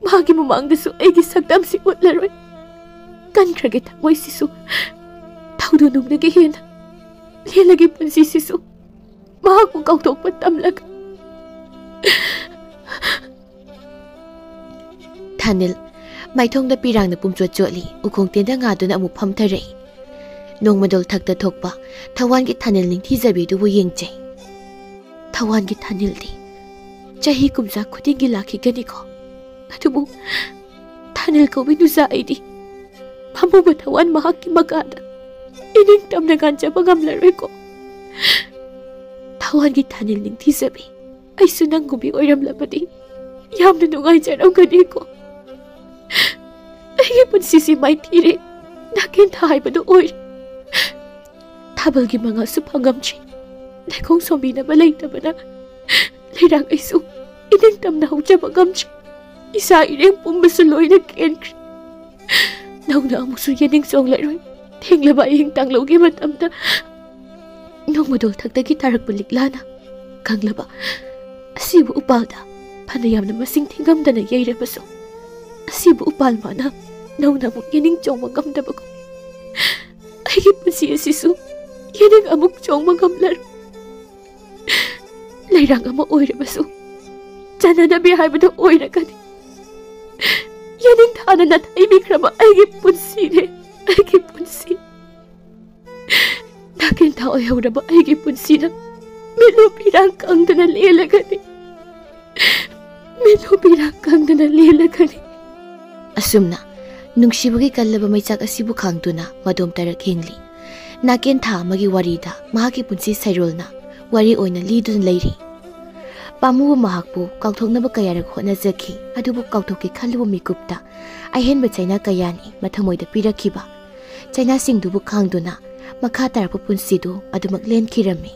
ꯃꯥꯒꯤ ꯃꯃꯥꯡꯗꯁꯨ ꯑꯩꯒꯤ ꯁꯛꯇꯝꯁꯤ ꯎꯠꯂꯔꯣꯏ꯫ ꯀꯟꯈ꯭ꯔꯒꯦ ꯊꯃꯣꯏꯁꯤꯁꯨ ꯊꯧꯗꯣ ꯅꯨꯡꯗꯒꯤ ꯍꯦꯟꯅ ꯂꯦꯜꯂꯒꯦ ꯄꯨꯟꯁꯤꯁꯤꯁꯨ ꯃꯍꯥꯛꯄꯨ ꯀꯥꯎꯊꯣꯛꯄ ꯇꯝꯂꯒ꯫ ꯊꯥꯅꯤꯜ ꯃꯥꯏꯊꯣꯡꯗ ꯄꯤꯔꯥꯡꯅ ꯄꯨꯝꯆꯣꯠ ꯆꯣꯠꯂꯤ꯫ ꯎꯈꯣꯡ ꯇꯦꯟꯗ ꯉꯥꯗꯨꯅ ꯑꯃꯨꯛ ꯐꯝꯊꯔꯛꯏ꯫ ꯅꯣꯡꯃꯗꯣꯜ ꯊꯛꯇ ꯊꯣꯛꯄ ꯊꯋꯥꯟꯒꯤ ꯊꯥꯅꯤꯜ ꯅꯤꯡꯊꯤꯖꯕꯤꯗꯨꯕꯨ ꯌꯦꯡꯖꯩ꯫ ꯊꯋꯥꯟꯒꯤ ꯊꯥꯅꯤꯜꯗꯤ ꯆꯍꯤ ꯀꯨꯝꯖꯥ ꯈꯨꯗꯤꯡꯒꯤ ꯂꯥꯛꯈꯤꯒꯅꯤꯀꯣ꯫ ꯑꯗꯨꯕꯨ ꯊꯥꯅꯤꯜ ꯀꯧꯕꯤ ꯅꯨꯖꯥ ꯑꯩꯗꯤ ꯄꯥꯝꯃꯨꯕ ꯊꯋꯥꯟ ꯃꯍꯥꯛꯀꯤ ꯃꯀꯥꯗ ꯏꯅꯤꯡ ꯇꯝꯅ ꯉꯥꯟꯖꯕ ꯉꯝꯂꯔꯣꯏꯀꯣ꯫ ꯊꯋꯥꯟꯒꯤ ꯊꯥꯅꯤꯜ ꯅꯤꯡꯊꯤꯖꯕꯤ, ꯑꯩꯁꯨ ꯅꯪꯒꯨꯝꯕꯤ ꯑꯣꯏꯔꯝꯂꯕꯗꯤ ꯌꯥꯝꯅ ꯅꯨꯡꯉꯥꯏꯖꯔꯝꯒꯅꯤꯀꯣ꯫ ꯑꯩꯒꯤ ꯄꯨꯟꯁꯤꯁꯤ ꯃꯥꯏꯊꯤꯔꯦ, ꯅꯥꯀꯦꯟꯊꯥ ꯍꯥꯏꯕꯗꯨ ꯑꯣꯏꯔꯦ꯫ ꯊꯥꯕꯜꯒꯤ ꯃꯉꯥꯜꯁꯨ ꯐꯪꯉꯝꯗ꯭ꯔꯦ꯫ ꯂꯩꯈꯣꯡ ꯁꯣꯝꯕꯤꯅꯕ ꯂꯩꯇꯕꯅ ꯂꯩꯔꯥꯡ ꯑꯩꯁꯨ ꯏꯅꯤꯡ ꯇꯝꯅ ꯍꯧꯖꯕ ꯉꯝꯗ꯭ꯔꯦ꯫ ꯏꯁꯥ ꯏꯔꯦꯡ ꯄꯨꯝꯕꯁꯨ ꯂꯣꯏꯅ ꯀꯦꯟꯈ꯭ꯔꯦ꯫ ꯅꯧꯅ ꯑꯃꯨꯛꯁꯨ ꯌꯦꯅꯤꯡ ꯆꯣꯡꯂꯔꯣꯏ꯫ ꯊꯦꯡꯂꯕ ꯑꯍꯤꯡ ꯇꯥꯡꯂꯧꯒꯤ ꯃꯇꯝꯗ ꯅꯣꯡꯃꯗꯣꯜ ꯊꯛꯇꯒꯤ ꯇꯥꯔꯛꯄ ꯂꯤꯛꯂꯥꯅ ꯀꯪꯂꯕ ꯑꯁꯤꯕꯨ ꯎꯄꯥꯜꯗ ꯐꯅ ꯌꯥꯝꯅ ꯃꯁꯤꯡ ꯊꯤꯉꯝꯗꯅ ꯌꯩꯔꯕꯁꯨ, ꯑꯁꯤꯕꯨ ꯎꯄꯥꯜ ꯃꯥꯅ ꯅꯧꯅ ꯑꯃꯨꯛ ꯌꯦꯅꯤꯡ ꯆꯣꯡꯕ ꯉꯝꯗꯕꯒꯨꯝ, ꯑꯩꯒꯤ ꯄꯨꯟꯁꯤ ꯑꯁꯤꯁꯨ ꯌꯦꯅꯤꯡ ꯑꯃꯨꯛ ꯆꯣꯡꯕ ꯉꯝꯂꯔꯣꯏ꯫ ꯂꯩꯔꯥꯡ ꯑꯃ ꯑꯣꯏꯔꯕꯁꯨ, ꯆꯟꯅꯅꯕꯤ ꯍꯥꯏꯕꯗꯨ ꯑꯣꯏꯔꯒꯅꯤ꯫ ꯌꯦꯅꯤꯡꯊꯥꯅ ꯅꯥꯊꯩꯕꯤꯈ꯭ꯔꯕ ꯑꯩꯒꯤ ꯄꯨꯟꯁꯤꯅꯦ, ꯑꯩꯒꯤ ꯄꯨꯟꯁꯤ꯫ ꯅꯥꯀꯦꯟꯊꯥ ꯑꯣꯏꯍꯧꯔꯕ ꯑꯩꯒꯤ ꯄꯨꯟꯁꯤꯅ ꯃꯤꯠꯂꯨ ꯄꯤꯔꯥꯡ ꯀꯪꯗꯅ ꯂꯦꯜꯂꯒꯅꯤ, ꯃꯤꯠꯂꯨ ꯄꯤꯔꯥꯡ ꯀꯪꯗꯅ ꯂꯦꯜꯂꯒꯅꯤ꯫ ꯑꯁꯨꯝꯅ ꯅꯨꯡꯁꯤꯕꯒꯤ ꯀꯜꯂꯕ ꯃꯩꯆꯥꯛ ꯑꯁꯤꯕꯨ ꯈꯥꯡꯗꯨꯅ ꯃꯗꯣꯝ ꯇꯔꯛ ꯍꯤꯡꯂꯤ꯫ ꯅꯥꯀꯦꯟꯊꯥ ꯑꯃꯒꯤ ꯋꯥꯔꯤꯗ ꯃꯍꯥꯛꯀꯤ ꯄꯨꯟꯁꯤ ꯁꯩꯔꯣꯜꯅ ꯋꯥꯔꯤ ꯑꯣꯏꯅ ꯂꯤꯗꯨꯅ ꯂꯩꯔꯤ꯫ ꯄꯥꯝꯃꯨꯕ ꯃꯍꯥꯛꯄꯨ ꯀꯥꯎꯊꯣꯛꯅꯕ ꯀꯌꯥꯔꯛ ꯍꯣꯠꯅꯖꯈꯤ, ꯑꯗꯨꯕꯨ ꯀꯥꯎꯊꯣꯛꯀꯦ ꯈꯜꯂꯨꯕ ꯃꯤꯀꯨꯞꯇ ꯑꯍꯦꯟꯕ ꯆꯩꯅꯥ ꯀꯌꯥꯅꯤ ꯃꯊꯃꯣꯏꯗ ꯄꯤꯔꯛꯈꯤꯕ꯫ ꯆꯩꯅꯥꯁꯤꯡꯗꯨꯕꯨ ꯈꯥꯡꯗꯨꯅ ꯃꯈꯥ ꯇꯥꯔꯛꯄ ꯄꯨꯟꯁꯤꯗꯨ ꯑꯗꯨꯃꯛ ꯂꯦꯟꯈꯤꯔꯝꯃꯤ꯫